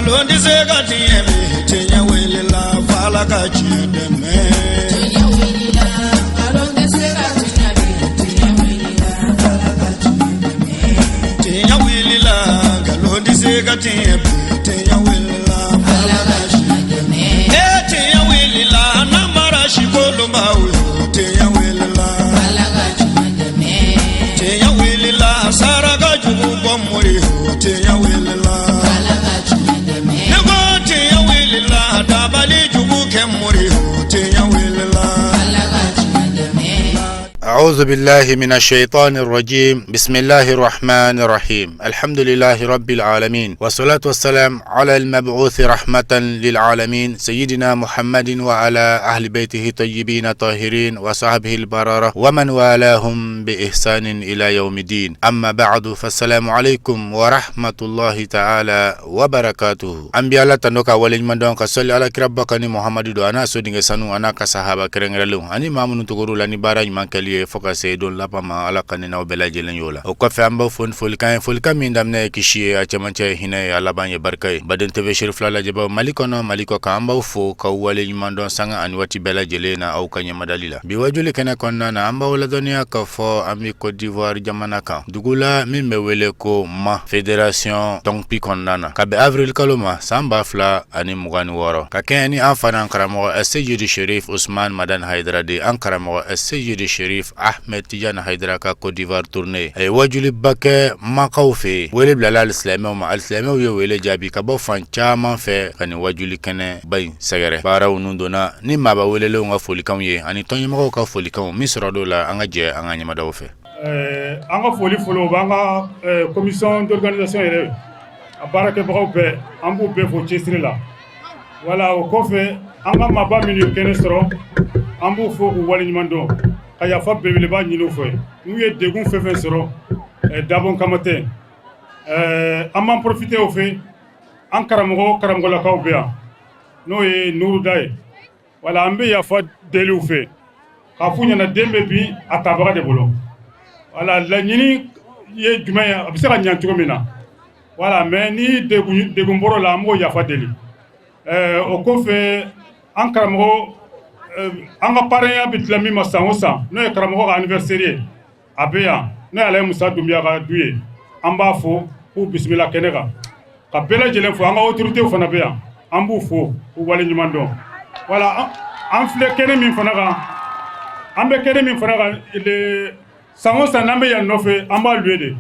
Nkalon tɛ se ka tiɲɛ bi, tiɲɛ wulila f'Ala ka tiɲɛ dɛmɛ. Tiɲɛ wulila, nkalon tɛ se ka tiɲɛ bi, tiɲɛ wulila, Ala ka tiɲɛ dɛmɛ. Tiɲɛ wulila, nkalon tɛ se ka tiɲɛ bi, tiɲɛ wulila Ala ka tiɲɛ dɛmɛ. E tiɲɛ wulila, namara si kolonbaw yo, tiɲɛ wulila. Ala ka tiɲɛ dɛmɛ. Tiɲɛ wulila, saraka jugu bɔ mori yo, tiɲɛ wulila. Ala ka tiɲɛ dɛmɛ. Ne ko tiɲɛ wulila, dabali jugu kɛ mori yo, tiɲɛ wulila. Ala ka tiɲɛ dɛmɛ. أعوذ بالله من الشيطان الرجيم، بسم الله الرحمن الرحيم، الحمد لله رب العالمين، والصلاة والسلام على المبعوث رحمة للعالمين سيدنا محمد وعلى أهل بيته الطيبين الطاهرين وصحبه البررة ومن والاهم بإحسان إلى يوم الدين. أما بعد، فالسلام عليكم ورحمة الله تعالى وبركاته. An bɛ Ala tando ka waleɲuman dɔn, ka sɔli Ala kira bakani Muhamadu don, a n'a sodenkɛ sanu, a n'a ka sahaba kɛrɛnkɛrɛnlenw ani maa minnu togor'u la ni baara ɲuman kɛli ye fo ka se don laban ma. Ala ka n'aw bɛɛ lajɛlen y'o la. O kɔfɛ, an b'aw fo ni folikan ye, folikan min daminɛ ye kisi ye, a cɛmancɛ ye hinɛ ye, a laban ye barika ye. Baden TV Seri fila lajɛbaw, Mali kɔnɔ, Mali kɔ kan, an b'aw fo k'aw wale ɲuman dɔn sanga ani waati bɛɛ lajɛlen na aw ka ɲɛmadali la. Bi wajuli kɛnɛ kɔnɔna na, an b'aw ladɔnniya k'a fɔ an bɛ Côte d'Ivoire jamana kan, dugu la min bɛ wele ko Ma, fédération Tonkpi kɔnɔna na, ka bɛn avril kalo ma san 2026, ka kɛɲɛ ni an fana karamɔgɔ Seyidi Sherif Usman Madan Haidara de, an karamɔgɔ Seyidi Sherif Ahmed Tidiane Haidara ka Côte d'Ivoire tournée. A ye wajuliba kɛ Makaw fɛ yen. Wele bilala alisilamɛw ma, alisilamɛw ye wele jaabi ka bɔ fan caman fɛ ka nin wajuli kɛnɛ ba in sɛgɛrɛ. Baaraw nun donna ni maaba welelenw ka folikanw ye ani tɔnɲɛmɔgɔw ka folikanw min sɔrɔ dɔw la. An ka jɛ an ka ɲɛmadaw fɛ. An ka foli fɔlɔ, o b'an ka commission d'organisation yɛrɛ, a baarakɛbagaw bɛɛ, an b'u bɛɛ fo cɛsiri la. Wala o kɔfɛ, an ka maaba minnu ye kɛnɛ sɔrɔ, an b'u fo k'u waleɲuman dɔn, ka yafa belebeleba ɲini u fɛ n'u ye degun fɛn fɛn sɔrɔ dabɔn kama tɛ. An b'an profiter o fɛ, an karamɔgɔ karamɔgɔlakaw bɛ yan, n'o ye Nuruda ye. Wala an bɛ yafa deli u fɛ k'a f'u ɲɛna, den bɛ bi a tabaga de bolo. Wala laɲini ye jumɛn ye, a bɛ se ka ɲɛ cogo min na. Wala mais ni degun degun bɔr'o la, an b'o yafa deli. O kɔfɛ, an karamɔgɔ, an ka parrain bɛ dilan min ma san o san, n'o ye karamɔgɔ ka anniversaire ye, a bɛ yan, n'o ye Alayi Musa Dunbiya ka du ye, an b'a fo k'u bisimila kɛnɛ kan, ka bɛɛ lajɛlen fo. An ka autorités fana bɛ yan, an b'u fo k'u waleɲuman dɔn. Wala an filɛ kɛnɛ min fana kan, an bɛ kɛnɛ min fana kan, san o san n'an bɛ yan nɔfɛ, an b'a louer de.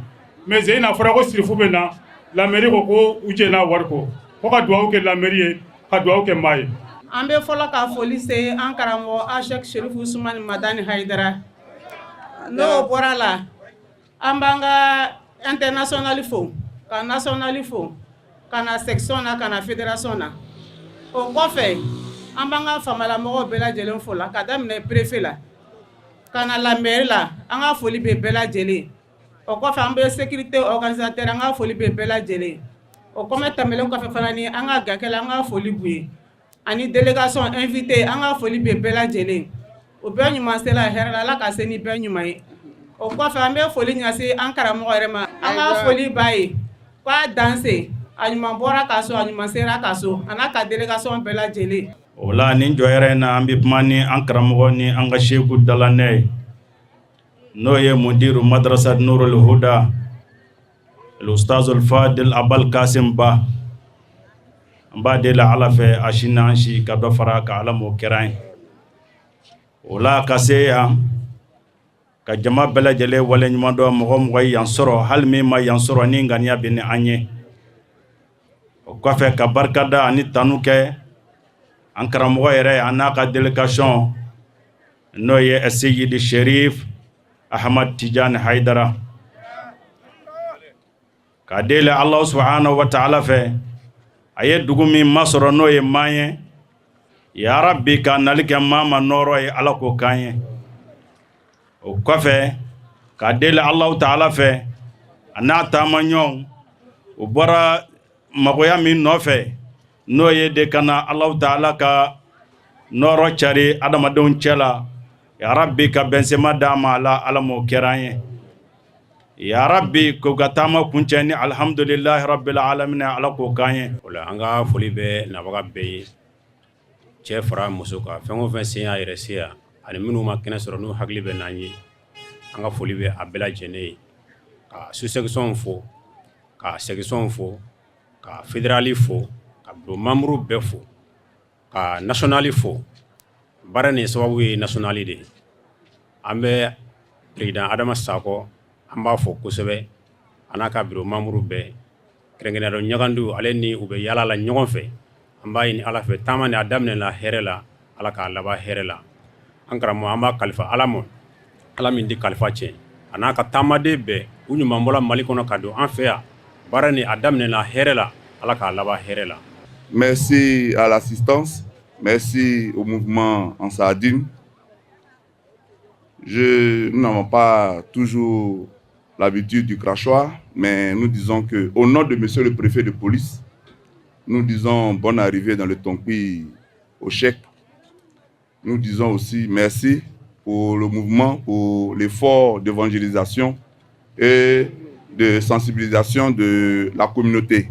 Mais zeyi n'a fɔra ko sirifu bɛ na, la mairie ko ko u jɛn'a wari kɔ, ko ka dugawu kɛ la mairie ye, ka dugawu kɛ maa ye. An bɛ fɔlɔ ka foli se an karamɔgɔ Asɛk Serifu Usumani Madani Hayidara. N'o bɔra la, an b'an ka international fo, ka national fo, ka na section na, ka na fédération na. O kɔfɛ, an b'an ka faamalamɔgɔw bɛɛ lajɛlen fo la, ka daminɛ préfet la ka na la mairie la, an ka foli bɛ bɛɛ lajɛlen. O kɔfɛ, an bɛ sécurité organisateur, an ka foli bɛ bɛɛ lajɛlen. O kɔfɛ, tɛmɛnen kɔfɛ fana, ni an ka gakɛla, an ka foli b'u ye, ani délégation invité, an ka foli bɛ bɛɛ lajɛlen. O bɛɛ ɲuman sera hɛrɛ la, Ala ka se ni bɛɛ ɲuman ye. O kɔfɛ, an bɛ foli ɲɛsin an karamɔgɔ yɛrɛ ma, an ka foli b'a ye k'a danse, a ɲuman bɔra ka so, a ɲuman sera ka so, a n'a ka délégation bɛɛ lajɛlen. O la, nin jɔyɔrɔ in na, an bɛ kuma ni an karamɔgɔ ni an ka seku dalanɛ ye, n'o ye mudiru madrasa Nurul Huda, Ustazul Fadil Abal Kasim Ba. An b'a deli Ala fɛ, a si n'an si ka dɔ fara ka Ala m'o kɛra an ye. O la, ka se yan ka jama bɛɛ lajɛlen waleɲuman dɔn, mɔgɔ mɔgɔ ye yan sɔrɔ, hali min ma yan sɔrɔ ni ŋaniya bɛ ni an ye. O kɔfɛ, ka barikada ani tanu kɛ an karamɔgɔ yɛrɛ, an n'a ka délégation, n'o ye Seyidi Sherif Ahmad Tidiane Haidara, ka deli Ala subhanahu wa ta'ala fɛ, a ye dugu min masɔrɔ, n'o ye maa ye, ya Rabbi, ka nali kɛ maa ma nɔrɔ ye, Ala k'o k'an ye. O kɔfɛ, ka deli Ala ta'ala fɛ, a n'a taamaɲɔgɔnw, u bɔra magoya min nɔfɛ, n'o ye de ka na Ala ta'ala ka nɔrɔ cari adamadenw cɛ la, ya Rabbi, ka bɛnsema d'a ma, ala, Ala m'o kɛra an ye. Ya Rabbi k'u ka taama kuncɛ ni alhamdulilahi rabbil alamina Ala k'o k'an ye. O la an ka foli bɛ nabaga bɛɛ ye, cɛ fara muso kan, fɛn o fɛn sen y'a yɛrɛ se yan ani minnu ma kɛnɛ sɔrɔ n'u hakili bɛ n'an ye, an ka foli bɛ a bɛɛ lajɛlen ye, ka sous-section fo, ka section fo, ka fédéral fo, ka bureau membre bɛɛ fo, ka national fo. Baara nin sababu ye national de ye. An bɛ président Adama Sakɔ, an b'a fo kosɛbɛ, a n'a ka bureau membre bɛɛ, kɛrɛnkɛrɛnnenya la Ɲagandu, ale ni u bɛ yaala la ɲɔgɔn fɛ. An b'a ɲini Ala fɛ, taama nin a daminɛna hɛrɛ la, Ala k'a laban hɛrɛ la. An karamɔgɔ, an b'a kalifa Ala ma, Ala min tɛ kalifa tiɲɛ, a n'a ka taamaden bɛɛ, u ɲuman bɔra Mali kɔnɔ ka don an fɛ yan. Baara nin a daminɛna hɛrɛ la, Ala k'a laban hɛrɛ la. Merci à l'assistance, merci au mouvement Ansar Dine. Nous n'avons pas toujours l'habitude du crachoir, mais nous disons que, au nom de monsieur le préfet de police, nous disons bonne arrivée dans le Tonkpi au Cheikh. Nous disons aussi merci pour le mouvement, pour l'effort d'évangélisation et de sensibilisation de la communauté.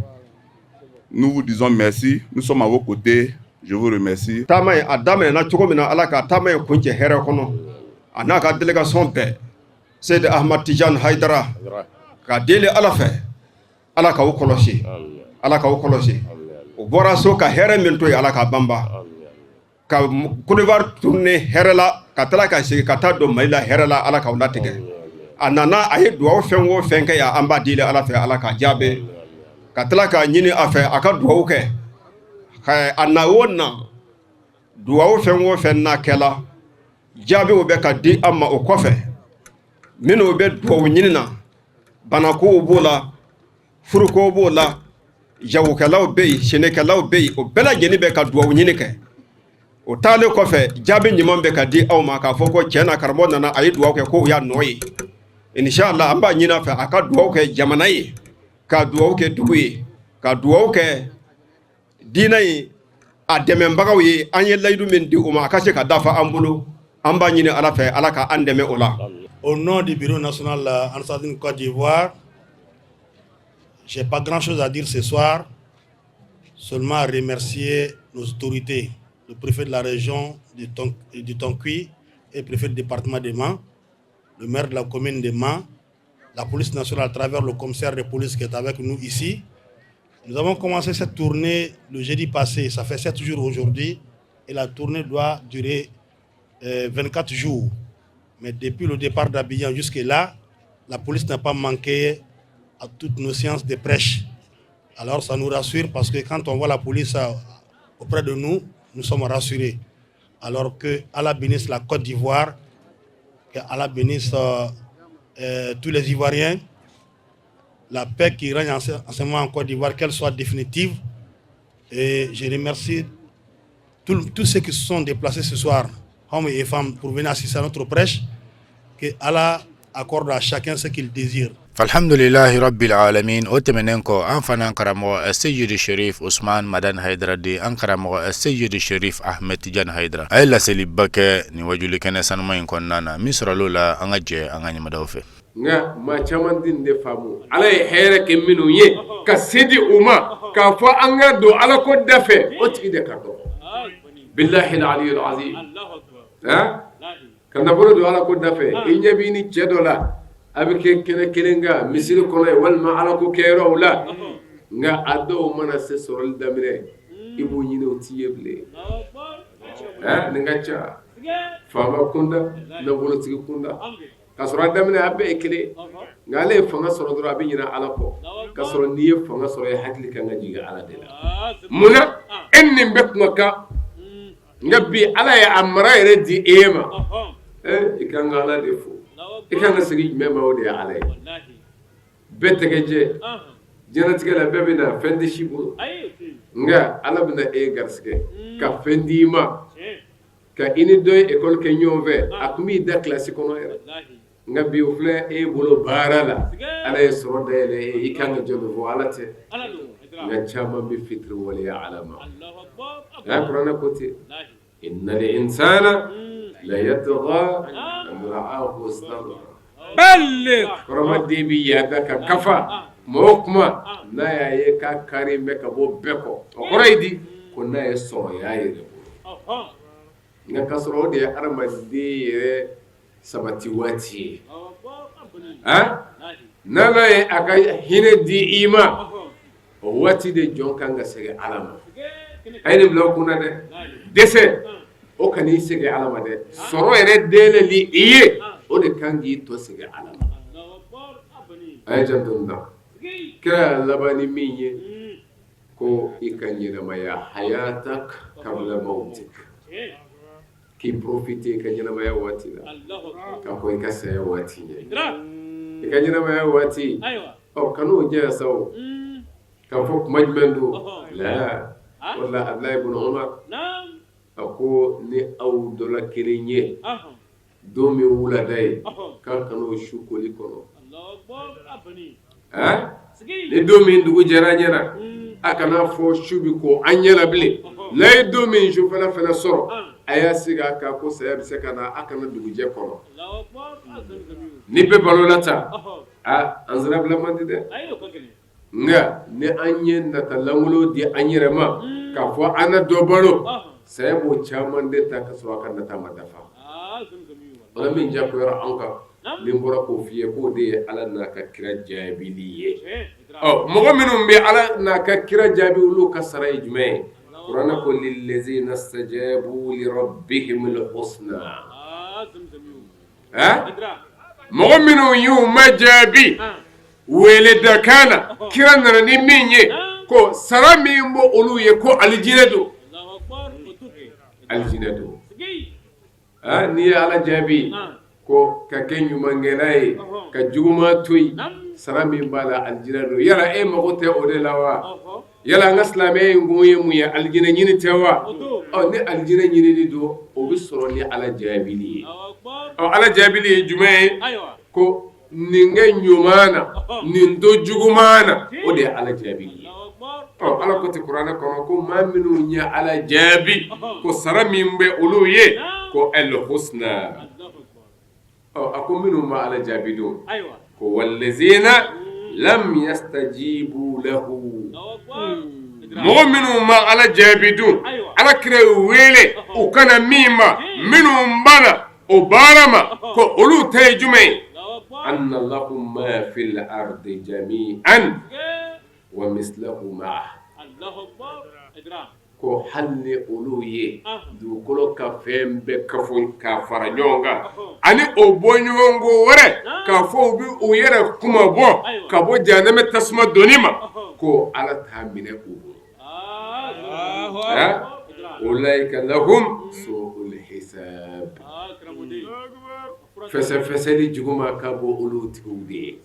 Nous vous disons merci, nous sommes à vos côtés, je vous remercie. Taama in a daminɛna cogo min na, Ala ka taama in kuncɛ hɛrɛ kɔnɔ, a n'a ka délégation bɛɛ. Seyidi Ahmad Tijani Hayidara ka deli Ala fɛ, Ala k'aw kɔlɔsi, Ala k'aw kɔlɔsi. U bɔra so ka hɛrɛ min to yen, Ala k'a banba ka Côte d'Ivoire tourner hɛrɛ la, ka tila ka segin ka taa don Mali la hɛrɛ la. Ala k'aw latigɛ. A nana, a ye dugawu fɛn o fɛn kɛ yan, an b'a deli Ala fɛ, Ala k'a jaabi, ka tila k'a ɲini a fɛ a ka dugawu kɛ. A na o na dugawu fɛn o fɛn n'a kɛla, jaabiw bɛ ka di an ma. O kɔfɛ, minnu bɛ dugawu ɲini na, banakow b'o la, furukow b'o la, jagokɛlaw bɛ yen, sɛnɛkɛlaw bɛ yen, o bɛɛ lajɛlen bɛ ka dugawu ɲini kɛ. O taalen kɔfɛ, jaabi ɲuman bɛ ka di aw ma k'a fɔ ko cɛn na, karamɔgɔ nana, a ye dugawu kɛ, ko o y'a nɔ ye. Inshallah, an b'a ɲini a fɛ a ka dugawu kɛ jamana ye, ka dugawu kɛ dugu ye, ka dugawu kɛ diinɛ ye, a dɛmɛbagaw ye. An ye layidu min di u ma, a ka se ka dafa an bolo. An b'a ɲini Ala fɛ, Ala ka an dɛmɛ o la. Au nom du bureau national Ansar Dine Côte d'Ivoire, j'ai pas grand-chose à dire ce soir, seulement à remercier nos autorités, le préfet de la région du Tonkpi et le préfet du département de Man, le maire de la commune de Man, la police nationale à travers le commissaire de police qui est avec nous ici. Nous avons commencé cette tournée le jeudi passé, ça fait 7 jours aujourd'hui, et la tournée doit durer 24 jours. Mais depuis le départ d'Abidjan jusque-là, la police n'a pas manqué à toutes nos séances de prêche. Alors ça nous rassure parce que quand on voit la police auprès de nous, nous sommes rassurés. Alors que Allah bénisse la Côte d'Ivoire, que Allah bénisse tous les Ivoiriens, la paix qui règne en ce moment en Côte d'Ivoire, qu'elle soit définitive. Et je remercie tous ceux qui se sont déplacés ce soir, hommes et femmes, pour venir assister à notre prêche. Que Allah accorde à chacun ce qu'il désire. Alhamdulilahi rabbil alamin. O tɛmɛnen kɔ, an fana karamɔgɔ Seyidi Sherif Usman Madan Haidara de, an karamɔgɔ Seyidi Sherif Ahmed Tijan Haidara, a ye laseliba kɛ nin wajuli kɛnɛ sanuma in kɔnɔna na. Min sɔrɔl'o la, an ka jɛ an ka ɲamadaw fɛ. Nka maa caman tɛ nin de faamu. Ala ye hɛrɛ kɛ minnu ye ka se di u ma k'a fɔ an ka don Ala ko da fɛ, o tigi de ka dɔgɔ. Billahi aliyul azim, han, ka nafolo don Ala ko da fɛ. I ɲɛ b'i ni cɛ dɔ la, a bɛ kɛ kɛnɛ kelen kan misiri kɔnɔ yen walima Ala ko kɛyɔrɔw la, nka a dɔw mana se sɔrɔli daminɛ, i b'u ɲini, o t'i ye bilen. Nin ka ca faama kunda, nafolotigi kunda, ka sɔrɔ a daminɛ a bɛɛ ye kelen. Nka ale ye fanga sɔrɔ dɔrɔn, a bɛ ɲinɛ Ala kɔ, ka sɔrɔ n'i ye fanga sɔrɔ, i hakili kan ka jigin Ala de la. Munna e ni nin bɛɛ kuma kan? Nka bi Ala ye a mara yɛrɛ di e ma, i kan ka Ala de fo. I kan ka segin jumɛn ma? O de ye Ala ye. Bɛɛ tɛgɛ jɛ diɲɛlatigɛ la, bɛɛ bɛ na, fɛn tɛ si bolo, nka Ala bɛna e garisɛgɛ ka fɛn d'i ma, ka i ni dɔ ye école kɛ ɲɔgɔn fɛ, a tun b'i da kilasi kɔnɔ yɛrɛ, nka bi o filɛ e bolo baara la. Ala ye sɔrɔ dayɛlɛ e, i kan ka jɔn de fɔ? Ala tɛ? Nka caman bɛ fitiri waleya Ala ma. A kuranɛ ko ten: innal insana la yatgha an ra'ahu istaghna. Kɔrɔma den bɛ yaada ka kafa tuma o tuma n'a y'a ye k'a kari bɛ ka bɔ bɛɛ kɔ, o kɔrɔ ye di? Ko n'a ye sɔrɔ y'a yɛrɛ bolo, nka ka sɔrɔ o de ye hadamaden yɛrɛ sabati waati ye, han, n'Ala ye a ka hinɛ di i ma, o waati de jɔn kan ka segin Ala ma, a ye nin bila aw kunna dɛ, dɛsɛ o kan'i segin Ala ma dɛ, sɔrɔ yɛrɛ dayɛlɛli i ye o de kan k'i tɔ segin Ala ma, a ye janto nin na, kira y'a laban ni min ye ko i ka ɲɛnamaya hayatak kabla mautik k'i profiter i ka ɲɛnamaya waati la ka kɔn i ka saya waati ɲɛ i ka ɲɛnamaya waati ɔ kan'o janya sa o k'a fɔ kuma jumɛn don la o la Abulayi ibn Umar a ko ni aw dɔ la kelen ye don min wulada ye k'a kan'o su koli kɔnɔ ni don min dugu jɛra ɲɛ na a kana fɔ su bɛ ko an ɲɛ na bilen n'a ye don min sufɛla fana sɔrɔ a y'a sigi a kan ko saya bɛ se ka na a kana dugujɛ kɔnɔ ni bɛɛ balola tan aa an sira bila man di dɛ nka ni an ye nata lankolon di an yɛrɛ ma k'a fɔ an na dɔ balo saya b'o caman de ta ka sɔrɔ a ka nata ma dafa ala min jagoyara an kan min bɔra k'o f'i ye k'o de ye ala n'a ka kira jaabili ye ɔ mɔgɔ minnu bɛ ala n'a ka kira jaabi olu ka sara ye jumɛn ye kuranɛ ko lillazina stajabu li rabbihimul husna mɔgɔ minnu y'u ma jaabi wele dakan na kira nana ni min ye ko sara min bɔ olu ye ko alijinɛ don alijinɛ don n'i ye ala jaabi ko ka kɛ ɲumankɛla ye ka juguman to yen sara min b'a la alijinɛ don yala e mago tɛ o de la wa yala an ka silamɛya in kun ye mun ye alijinɛ ɲini tɛ wa ɔ ni alijinɛ ɲinini don o bɛ sɔrɔ ni ala jaabili ye ɔ ala jaabili ye jumɛn ye ko nin kɛ ɲuman na nin to juguman na o de ye ala jaabili ye ɔ ala ko ten kuranɛ kɔnɔ ko maa minnu ye ala jaabi ko sara min bɛ olu ye ko al husna ɔ a ko minnu ma ala jaabi don ko wallazina lam yastajibu lahu mɔgɔ minnu ma ala jaabi dun ala kira y'u wele u ka na min ma minnu banna o baara ma ko olu ta ye jumɛn ye anna lahum ma fil ardi jami'an wa mislahu ma'a ko hali ni olu ye dugukolo ka fɛn bɛɛ kafo k'a fara ɲɔgɔn kan ani o bɔɲɔgɔnko wɛrɛ k'a fɔ u bɛ u yɛrɛ kunmabɔ ka bɔ jahanama tasuma donni ma ko ala t'a minɛ u bolo ulaika lahum su'ul hisab fɛsɛfɛsɛli juguman ka bɔ olu tigiw de ye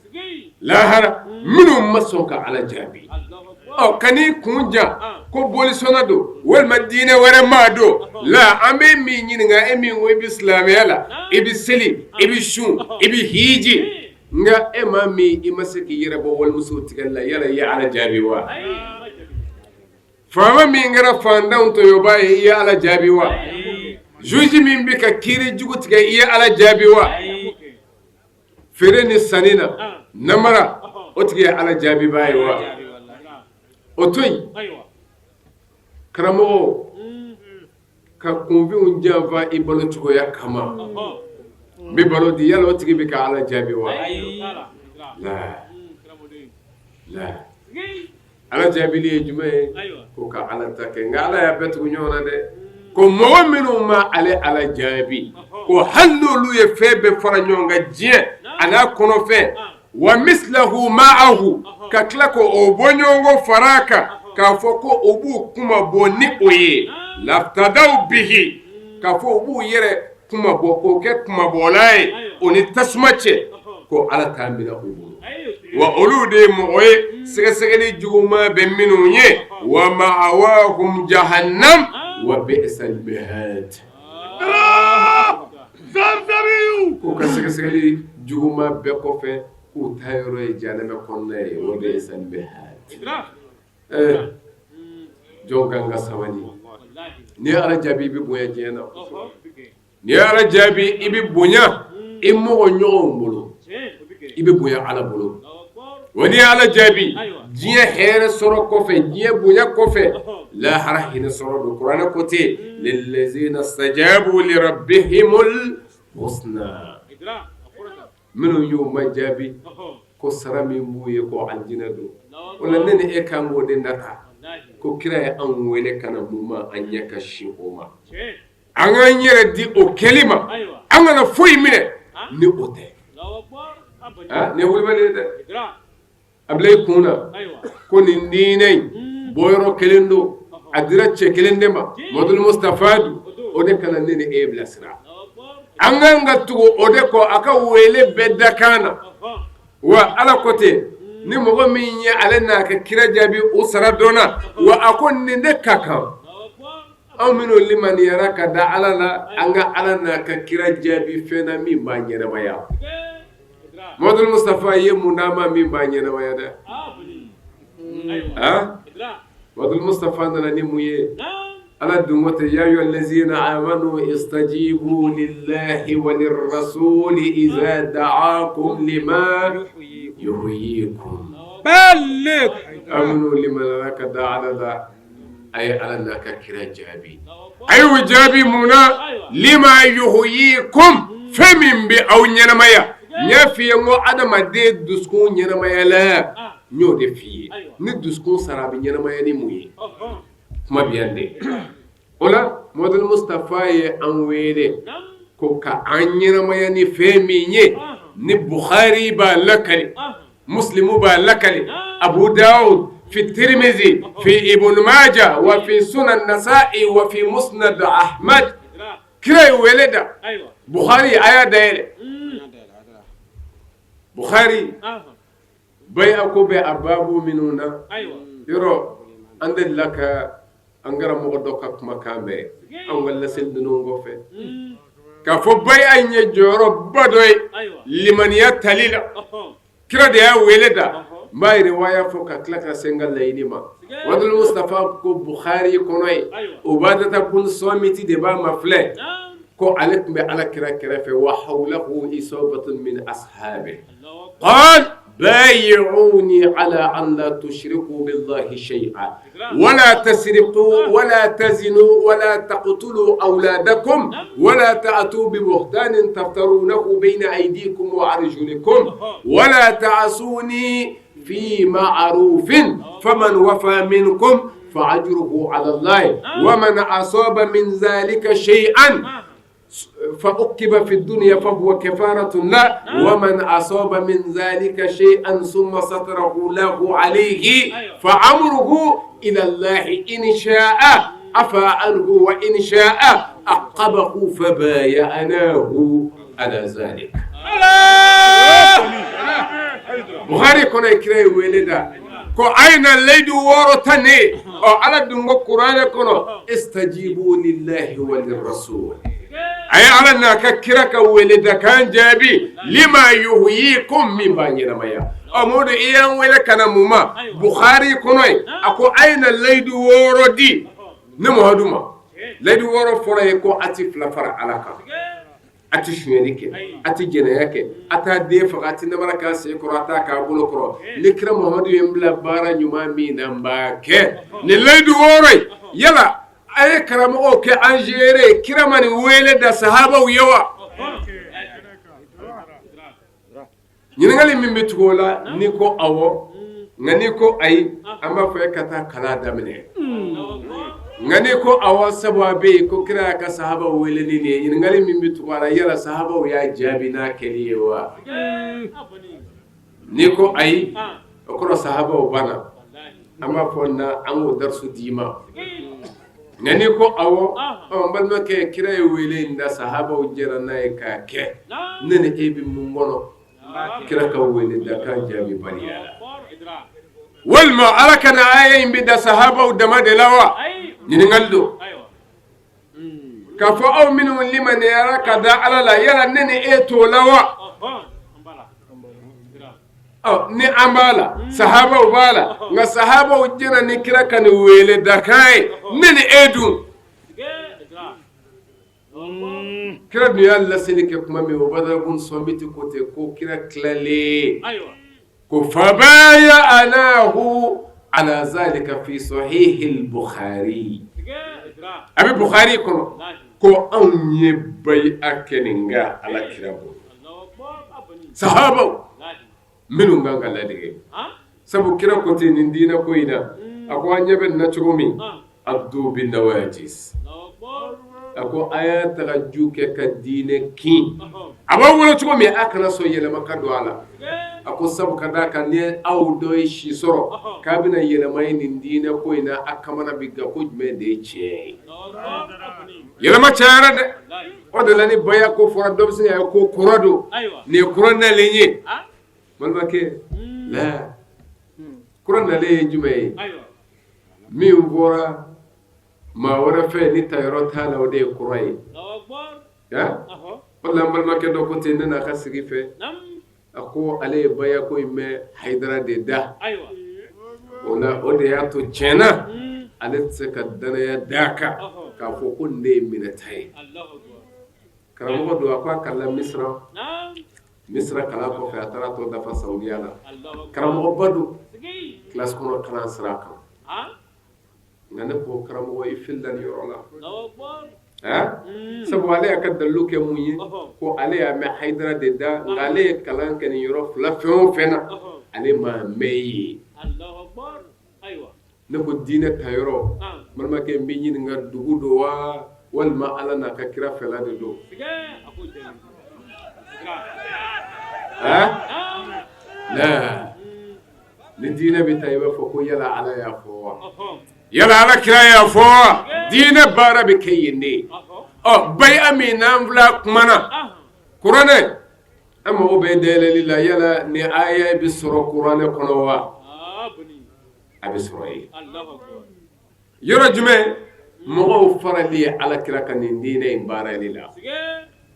lahara minnu ma sɔn ka ala jaabi ɔ kan'i kun ja ko bolisɔnna don walima diinɛ wɛrɛ maa don la an bɛ min ɲininka e min ko i bɛ silamɛya la i bɛ seli i bɛ sun i bɛ hiji nka e maa min i ma se k'i yɛrɛ bɔ walimuso tigɛli la yala i ye ala jaabi wa Faama min kɛra faantanw tɔɲɔbaa ye i ye Ala jaabi wa? Juge min bɛ ka kiiri jugu tigɛ i ye Ala jaabi wa? Feere ni sanni na namara o tigi ye Ala jaabibaa ye wa? O to yen karamɔgɔ ka kunfinw janfa i balo cogoya kama n bɛ balo di yala o tigi bɛ ka Ala jaabi wa? La la Ala jaabili ye jumɛn ye ko ka Ala ta kɛ nka Ala y'a bɛɛ tugu ɲɔgɔn na dɛ ko mɔgɔ minnu ma ale Ala jaabi ko hali n'olu ye fɛn bɛɛ fara ɲɔgɔn kan diɲɛ a n'a kɔnɔfɛn wa mislahu ma'ahu ka tila ko o bɔɲɔgɔnko fara a kan k'a fɔ ko o b'u kunmabɔ ni o ye laftadaw bihi k'a fɔ u b'u yɛrɛ kunmabɔ k'o kɛ kunmabɔlan ye o ni tasuma cɛ ko Ala t'a minɛ u bolo wa olu de ye mɔgɔ ye sɛgɛsɛgɛli juguman bɛ minnu ye wa ma'awahum jahannam wa bi'sal mihad k'u ka sɛgɛsɛgɛli juguman bɛɛ kɔfɛ k'u taa yɔrɔ ye jahanama kɔnɔna ye wa bi'sal mihad jɔn kan ka sabali n'i ye Ala jaabi i bɛ bonya diɲɛ na n'i ye Ala jaabi i bɛ bonya i mɔgɔ ɲɔgɔnw bolo i bɛ bonya Ala bolo wa n'i ye Ala jaabi diɲɛ hɛrɛ sɔrɔ kɔfɛ diɲɛ bonya kɔfɛ lahara hinɛ sɔrɔ don kuranɛ ko ten lillazina stajabu li rabbihimul husna minnu y'u ma jaabi ko sara min b'u ye ko aljinɛ don o la ne ni e kan k'o de nata ko kira ye anw wele ka na mun ma an ɲɛ ka sin o ma an k'an yɛrɛ di o kɛli ma an kana foyi minɛ ni o tɛ nin ye wulibali ye dɛ a bila i kun na ko nin diinɛ in bɔyɔrɔ kelen don a dira cɛ kelen de ma Mamadu Mustafa don o de ka na ne ni e bilasira an kan ka tugu o de kɔ a ka wele bɛɛ dakan na wa Ala ko ten ni mɔgɔ min ye ale n'a ka kira jaabi o sara dɔnna wa a ko nin de ka kan anw minnu limaniyara ka da Ala la an ka Ala n'a ka kira jaabi fɛn na min b'a ɲɛnamaya Mamadu Mustafa ye mun d'an ma min b'a ɲɛnamaya dɛ a Mamadu Mustafa nana ni mun ye Ala dun ko ten ya ayuha lazina amanu istajibu lillahi wa lirrasuli iza da'akum lima yuhyikum aw minnu limaniyara ka da Ala la a ye Ala n'a ka kira jaabi a y'u jaabi mun na lima yuhyikum fɛn min bɛ aw ɲɛnamaya n y'a f'i ye n ko adamaden dusukun ɲɛnamayala n y'o de f'i ye ni dusukun sara a bɛ ɲɛnamaya ni mun ye kuma bɛ yan de o la Mamadu Mustafa ye an wele ko ka an ɲɛnamaya ni fɛn min ye ni Bukhari b'a lakali Muslimu b'a lakali Abu Dawud fi Tirimizi fi Ibn Maja wa fi Sunan Nasa'i wa fi Musnad Ahmad kira ye wele da Bukhari a y'a dayɛlɛ Bukhari baya ko bɛ a baabu minnu na yɔrɔ an delila ka an karamɔgɔ dɔ ka kumakan mɛn an ka laseli ninnu kɔfɛ k'a fɔ baya in ye jɔyɔrɔba dɔ ye limaniya tali la kira de y'a wele da n b'a riwaya fɔ ka tila ka se n ka laɲini ma Mamadu Mustafa ko Bukhari kɔnɔ ye Ubadata bun Samiti de b'a mafilɛ ko ale tun bɛ ala kira kɛrɛfɛ wa hawlahu isabatun min ashabi qal بايعوني على أن لا تشركوا بالله شيئا ولا تسرقوا ولا تزنوا ولا تقتلوا أولادكم ولا تأتوا ببهتان تفترونه بين أيديكم وأرجلكم ولا تعصوني في معروف فمن وفى منكم فأجره على الله ومن أصاب من ذلك شيئا فأكب في الدنيا فهو كفارة له ومن أصاب من ذلك شيئا ثم ستره له عليه فأمره إلى الله إن شاء عفا عنه وإن شاء عاقبه فبايعناه على ذلك Bukhari kɔnɔ kira ye wele da ko a ye na layidu wɔɔrɔ ta ne ye ɔ Ala dun ko kuranɛ kɔnɔ istajibu lillahi wa lirrasul a ye Ala n'a ka kira ka wele da kan jaabi lima yuhyikum min b'a ɲɛnamaya ɔ Mɔdu i y'an wele ka na mun ma Bukhari kɔnɔ yen a ko a ye na layidu wɔɔrɔ di ne Muhamadu ma layidu wɔɔrɔ fɔlɔ ye ko a ti fila fara Ala kan a tɛ sonyali kɛ a tɛ jɛnɛya kɛ a t'a den faga a tɛ namara k'a sen kɔrɔ a t'a k'a bolo kɔrɔ ni kira Muhamadu ye n bila baara ɲuman min na n b'a kɛ nin layidu wɔɔrɔ in yala a ye karamɔgɔw kɛ an seere kira ma nin wele da sahabaw ye wa ɲininkali min bɛ tugu o la n'i ko awɔ nka n'i ko ayi an b'a fɔ e ka taa kalan daminɛ nka n'i ko awɔ sabu a bɛ yen ko kira y'a ka sahabaw wele ni nin ye ɲininkali min bɛ tugu a la yala sahabaw y'a jaabi n'a kɛli ye wa n'i ko ayi o kɔrɔ sahabaw banna an b'a fɔ na an k'o darisu d'i ma nka n'i ko awɔ ɔ n balimakɛ kira ye wele in da sahabaw jɛra n'a ye k'a kɛ ne ni e bɛ mun kɔnɔ kira ka wele da kan jaabibaliya la walima ala ka na aya in bɛ da sahabaw dama de la wa ɲininkali don k'a fɔ aw minnu limaniyara ka da ala la yala ne ni e t'o la wa ɔ ni an b'a la sahabaw b'a la nka sahabaw jɛra ni kira ka nin wele dakan ye ne ni e dun Kira dun y'a laseli kɛ kuma min o Ubadatu bun Sɔmiti ko ten ko kira tilalen ko fabaya'nahu ala zalika fi sahihil Bukhari a bɛ Bukhari kɔnɔ ko anw ye bayi'a kɛ nin kan Ala kira bolo sahabaw minnu kan ka ladege sabu kira ko ten nin diinɛ ko in na a ko an ɲɛ bɛ nin na cogo min addu bin nawajis a ko a y'a taga ju kɛ ka diinɛ kin a b'aw bolo cogo min a kana sɔn yɛlɛma ka don a la a ko sabu ka d'a kan ni aw dɔ ye si sɔrɔ k'a bɛna yɛlɛma ye nin diinɛ ko in na a kamana bɛ gan ko jumɛn de ye tiɲɛ ye yɛlɛma cayara dɛ o de la ni baya ko fɔra dɔ bɛ se k'a ye ko kura don nin ye kura nalen ye balimakɛ la kura nalen ye jumɛn ye min bɔra maa wɛrɛ fɛ ni tayɔrɔ t'a la o de ye kura ye o de la n balimakɛ dɔ ko ten ne n'a ka sigi fɛ a ko ale ye baya ko in mɛn Hayidara de da o la o de y'a to tiɲɛ na ale tɛ se ka danaya d'a kan k'a fɔ ko nin de ye minɛta ye karamɔgɔ don a ko a kalanna Misira Misira kalan kɔfɛ a taara tɔ dafa Saudiya la karamɔgɔba don kilasi kɔnɔ kalan sira kan nka ne ko karamɔgɔ i filila nin yɔrɔ la sabu ale y'a ka dalilu kɛ mun ye ko ale y'a mɛn Hayidara de da nka ale ye kalan kɛ nin yɔrɔ fila fɛn o fɛn na ale m'a mɛn yen ne ko diinɛ ta yɔrɔ balimakɛ n b'i ɲininka dugu don wa walima Ala n'a ka kira fɛla de don ni diinɛ bɛ taa i b'a fɔ ko yala Ala y'a fɔ wa yala Ala kira y'a fɔ wa diinɛ baara bɛ kɛ yen de ɔ baya min n'an fila kumana kuranɛ an mago bɛ dayɛlɛli la yala ni aya bɛ sɔrɔ kuranɛ kɔnɔ wa a bɛ sɔrɔ yen yɔrɔ jumɛn mɔgɔw farali ye Ala kira kan nin diinɛ in baarali la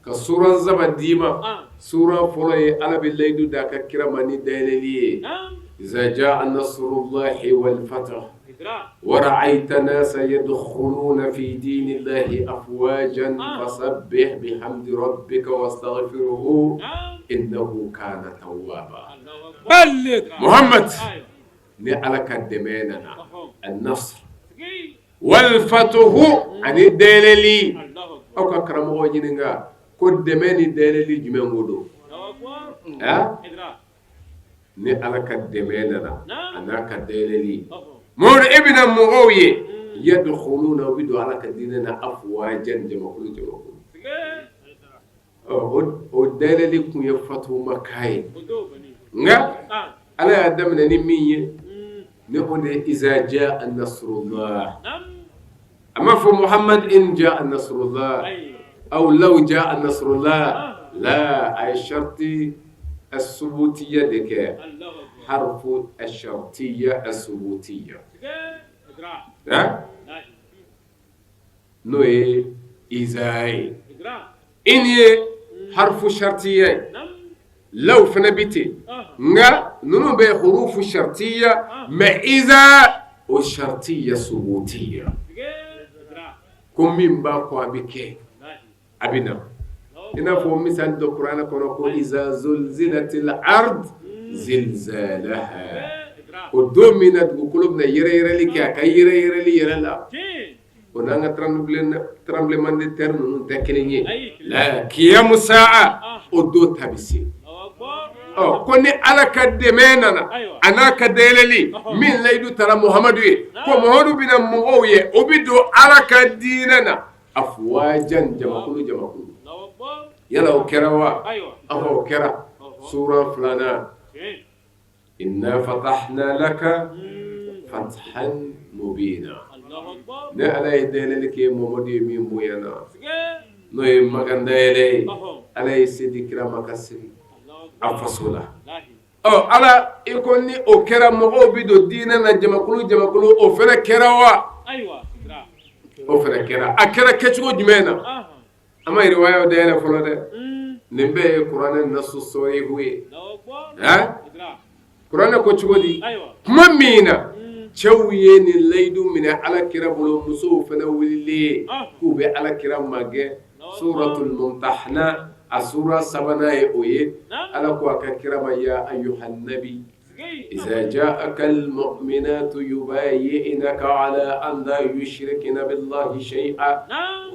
ka suran saba d'i ma suran fɔlɔ ye Ala bɛ layidu d'a ka kira ma ni dayɛlɛli ye iza jaa nasrullahi wal fath wa ra'ayta nasa yadkhuluna fi dinillahi afwajan fasabbih bihamdi rabbika wastaghfirhu innahu kana tawwaba Muhammad ni Ala ka dɛmɛ nana an-nasr wal fathu ani dayɛlɛli aw ka karamɔgɔ ɲininka ko dɛmɛ ni dayɛlɛli jumɛn ko don ni Ala ka dɛmɛ nana a n'a ka dayɛlɛli Mamadu e bɛna mɔgɔw ye yadkhuluna u bɛ don Ala ka diinɛ na afwajan jamakulu jamakulu O dayɛlɛli kun ye fatu Maka ye nka Ala y'a daminɛ ni min ye ni o de ye iza jaa nasrullah a m'a fɔ Muhamad in jaa nasrullah aw law jaa nasrullah la a ye sharti asubutiya de kɛ harfu ashartiya asubutiya n'o ye iza ye in ye harfu shartiya ye law fana bɛ ten nka ninnu bɛ hurufu shartiya mais iza o shartiya subutiya ko min b'a kɔ a bɛ kɛ a bɛ na i n'a fɔ misali dɔ kuranɛ kɔnɔ ko iza zulzilatil ard zilzalaha o don min na dugukolo bɛna yɛrɛyɛrɛli kɛ a ka yɛrɛyɛrɛli yɛrɛ la o n'an ka tremblement de terre ninnu tɛ kelen ye la kiyamu saa o don ta bɛ se ɔ ko ni Ala ka dɛmɛ nana a n'a ka dayɛlɛli min layidu tara Muhamadu ye ko Muhamadu bɛna mɔgɔw ye o bɛ don Ala ka diinɛ na afwajan jamakulu jamakulu yala o kɛra wa ɔhɔ o kɛra sura filanan inna fatahna laka fathan mubina ne Ala ye dayɛlɛli kɛ Mamadu ye min bonyana n'o ye Makan dayɛlɛ ye Ala ye se di kira ma ka segin a faso la ɔ Ala i ko ni o kɛra mɔgɔw bɛ don diinɛ na jamakulu jamakulu o fana kɛra wa o fana kɛra a kɛra kɛcogo jumɛn na an ma riwayaw dayɛlɛ fɔlɔ dɛ nin bɛɛ ye kuranɛ nasu sɔrihu ye kuranɛ ko cogo di tuma min na cɛw ye nin layidu minɛ ala kira bolo musow fana wulilen k'u bɛ ala kira magɛn Suratul Mumtahana a sura sabanan ye o ye Ala ko a ka kira ma ya ayuha nabi iza ja'aka almu'minatu yubayi'naka ala an la yushrikna billahi shay'a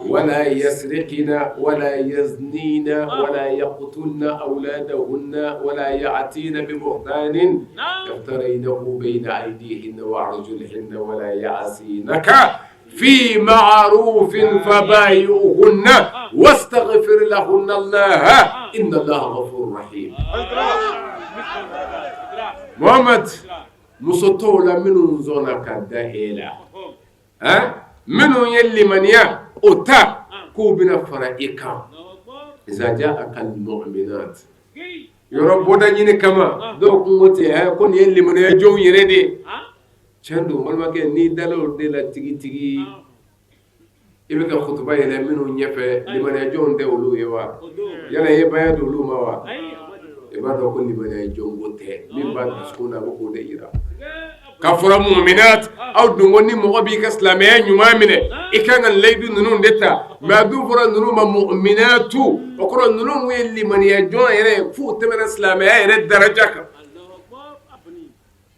wala yasrikna wala yaznina wala yaqtulna awladahunna wala ya'tina bi buhtanin yaftaraynahu bayna aydihinna wa arjulihinna wala ya'sinaka fi ma'rufin fabayi'uhunna wastaghfir lahunna Allaha inna Allaha ghafurur rahim. Muhammad muso tɔw la minnu sɔnna ka da e la minnu ye limaniya o ta k'u bɛna fara i kan iza ja'aka al-mu'minat yɔrɔ bɔda ɲini kama dɔw kun ko ten ko nin ye limaniya jɔnw yɛrɛ de ye tiɲɛ don balimakɛ n'i dala o de la tigitigi i bɛ ka kutuba yɛlɛ minnu ɲɛfɛ limaniya jɔnw tɛ olu ye wa yala i ye baya di olu ma wa i b'a dɔn ko limaniya jɔn ko tɛ min b'a dusukun na a bɛ k'o de yira k'a fɔra muminat aw dun ko ni mɔgɔ b'i ka silamɛya ɲuman minɛ i kan ka layidu ninnu de ta mais a dun fɔra ninnu ma muminatu o kɔrɔ ninnu ye limaniya jɔn yɛrɛ f'u tɛmɛna silamɛya yɛrɛ daraja kan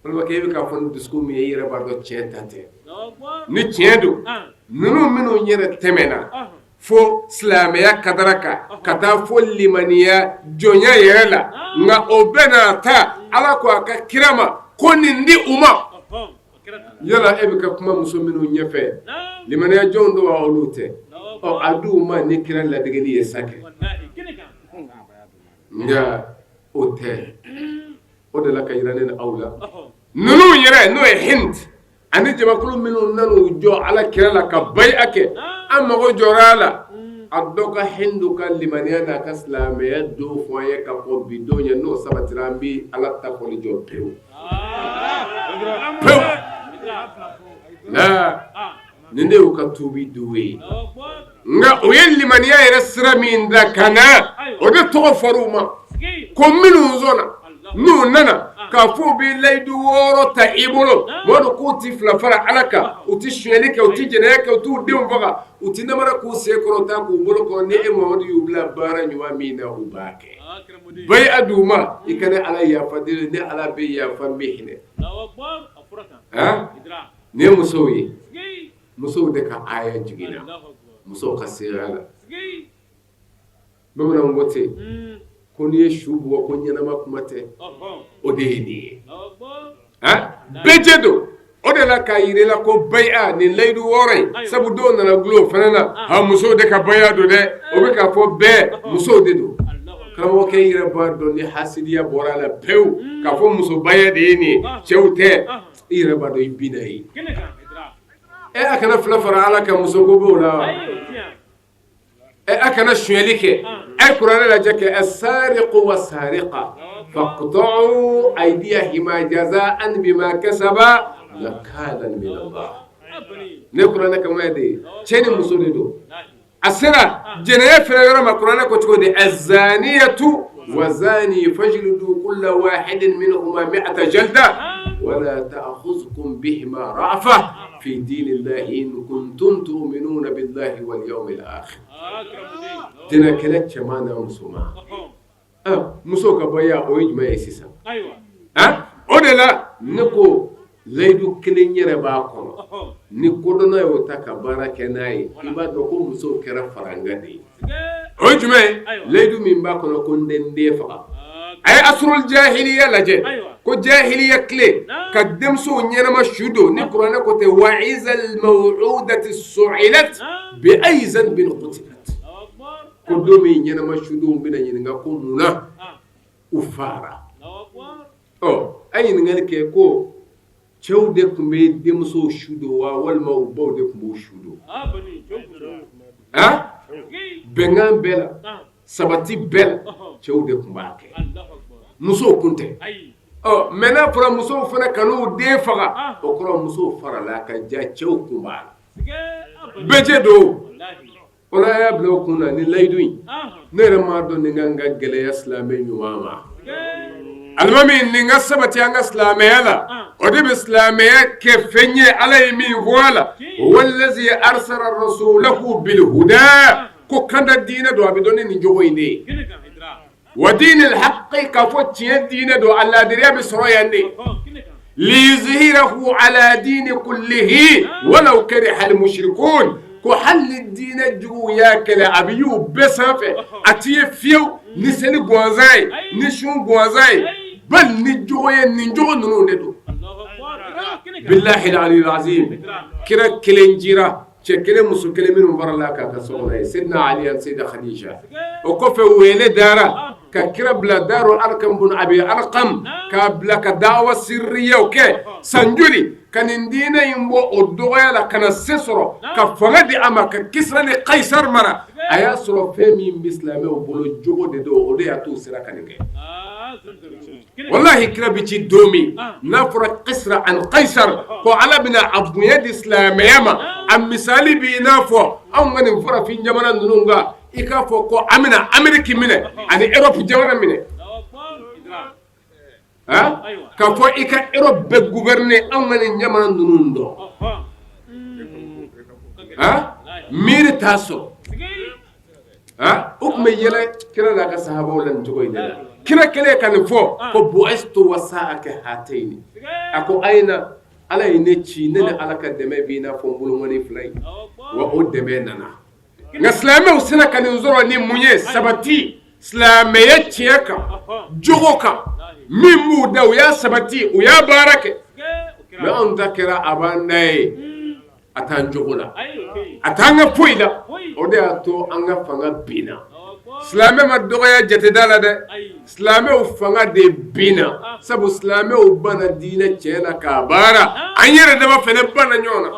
Balimakɛ e bɛ k'a fɔ ni dusukun min ye i yɛrɛ b'a dɔn tiɲɛ ta tɛ ni tiɲɛ don ninnu minnu yɛrɛ tɛmɛna fo silamɛya kadara kan ka taa fo limaniya jɔnya yɛrɛ la nka o bɛɛ n'a ta ala ko a ka kira ma ko nin di u ma yala e bɛ ka kuma muso minnu ɲɛfɛ limaniya jɔnw don wa olu tɛ ɔ a di u ma ni kira ladegeli ye sa kɛ nka o tɛ o de la ka yira ne ni aw la ninnu yɛrɛ n'o ye Hind ani jamakulu minnu nan'u jɔ ala kira la ka baya kɛ an mago jɔra a la a dɔ ka Hindu ka limaniya n'a ka silamɛya don fɔ an ye ka kɔn bi don ɲɛ n'o sabatira an bɛ ala ta fɔli jɔ pewu pewu nin de y'u ka tuubi don ye nka o ye limaniya yɛrɛ sira min da ka na o de tɔgɔ fɔra u ma ko minnu sɔnna n'u nana k'a fɔ u bɛ layidu wɔɔrɔ ta i bolo mɔgɔ k'u tɛ fila fara ala kan u tɛ sonyali kɛ u tɛ jɛnɛya kɛ u t'u denw faga u tɛ namara k'u sen kɔrɔ ta k'u bolo kɔrɔ ni e Muhamadu y'u bila baara ɲuman min na u b'a kɛ baya d'u ma i ka ne ala yafa deli ne ala bɛ yafa n bɛ hinɛ nin ye musow ye musow de ka aya jiginna musow ka seereya la bamananw ko ten ko n'i ye su bugɔ ko ɲɛnama kuma tɛ o de ye nin ye bɛɛ jɛ don o de la k'a yira i la ko baya nin layidu wɔɔrɔ in sabu dɔw nana dulon o fana na ha musow de ka baya don dɛ o bɛ k'a fɔ bɛɛ musow de don karamɔgɔkɛ yɛrɛ b'a dɔn ni hasidiya bɔra a la pewu k'a fɔ muso baya de ye nin ye cɛw tɛ i yɛrɛ b'a dɔn i binna yen ɛ a kana fila fara ala kan muso ko b'o la wa ɛ a kana sonyali kɛ a ye kuranɛ lajɛ kɛ asariqu wasariqa faqta'u aydiyahuma jaza'an bima kasaba nakalan min Allah ne kuranɛ kama de ye cɛ ni muso de don a sera jɛnɛya fɛnɛ yɔrɔ ma kuranɛ ko cogo di azaniyatu wazani fajlidu kulla wahidin minhuma mi'ata jalda wala ta'khudhukum bihima ra'fa fi dinillahi in kuntum tu'minuna billahi wal yawmil akhir jɛnɛ kɛlɛ cɛman n'a musoman musow ka baya o ye jumɛn ye sisan o de la ne ko layidu kelen yɛrɛ b'a kɔnɔ ni kodɔnna y'o ta ka baara kɛ n'a ye i b'a dɔn ko musow kɛra farankan de ye o ye jumɛn ye layidu min b'a kɔnɔ ko n tɛ n den faga a ye asrul jahiliya lajɛ ko jahiliya tile ka denmusow ɲɛnama su don ni kuranɛ ko tɛ wa izal maw'udatu su'ilat bi ayi zanbin qutilat ko don min ɲɛnama sudenw bɛna ɲininka ko mun na u fara ɔ a ye ɲininkali kɛ ko cɛw de tun bɛ denmusow su don wa walima u baw de tun b'u su don bɛnkan bɛɛ la sabati bɛɛ la cɛw de tun b'a kɛ musow kun tɛ ɔ mɛ n'a fɔra musow fana kan'u den faga o kɔrɔ musow farala a kan ja cɛw kun b'a la bɛɛ jɛ don O la a y'a bila o kun na ni layidu in ne yɛrɛ m'a dɔn nin kan ka gɛlɛya silamɛ ɲuman ma alimami nin ka sabati an ka silamɛya la o de bɛ silamɛya kɛ fɛn ye ala ye min fɔ a la wallazi arsala rasulahu bil huda ko kanda diinɛ don, a bɛ dɔn ni nin jogo in de ye. Wa diinil haqqi, k'a fɔ tiɲɛ diinɛ don, a laadiriya bɛ sɔrɔ yan de. Liyuzhirahu ala diini kullihi walaw kariha almushrikun, ko hali ni diinɛ juguw y'a kɛlɛ, a bɛ y'u bɛɛ sanfɛ, a ti ye fiyewu ni seli gansan ye, ni sun gansan ye, bali ni jogo ye, nin jogo ninnu de don. Bilahi aliyul azim, kira kelen jira cɛ kelen muso kelen minnu farala k'a ka so kɔnɔ ye, Seydina Ali ani Seyida Khadija. O kɔfɛ wele dara ka kira bila Daru Arkam bun Abi Arkam, k'a bila ka dawa sirriyaw kɛ san joli ka nin diinɛ in bɔ o dɔgɔya la ka na se sɔrɔ ka fanga di a ma ka Kisra ni Kaisar mara. A y'a sɔrɔ fɛn min bɛ silamɛw bolo, jogo de don, o de y'a to u sera ka nin kɛ. Walahi, kira bɛ ci don min n'a fɔra Kisra ani Kaisar ko Ala bɛna a bonya di silamɛya ma, a misali b'i n'a fɔ anw ka nin farafin jamana ninnu kan, i k'a fɔ ko an bɛna Ameriki minɛ ani Europe jamana minɛ, k'a fɔ i ka Europe bɛɛ gouverner, anw ka nin jamana ninnu dɔn miiri t'a sɔrɔ. U tun bɛ yɛlɛ kira n'a ka sahabaw la nin cogo in de la. Kira kɛlen ka nin fɔ ko bu'istu wa sa'a ka hatayni, a ko a ye na, Ala ye ne ci, ne ni Ala ka dɛmɛ b'i n'a fɔ n bolonkɔni fila ye, wa o dɛmɛ nana. Nka silamɛw sera ka nin sɔrɔ ni mun ye? Sabati silamɛya tiɲɛ kan, jogo kan, min b'u da, u y'a sabati, u y'a baara kɛ. Mais anw ta kɛra a b'an da ye, a t'an jogo la, a t'an ka foyi la. O de y'a to an ka fanga binna. Silamɛ ma dɔgɔya jateda la dɛ, silamɛw fanga de binna, sabu silamɛw banna diinɛ tiɲɛ na k'a baara. An yɛrɛ dama fana banna ɲɔgɔn na.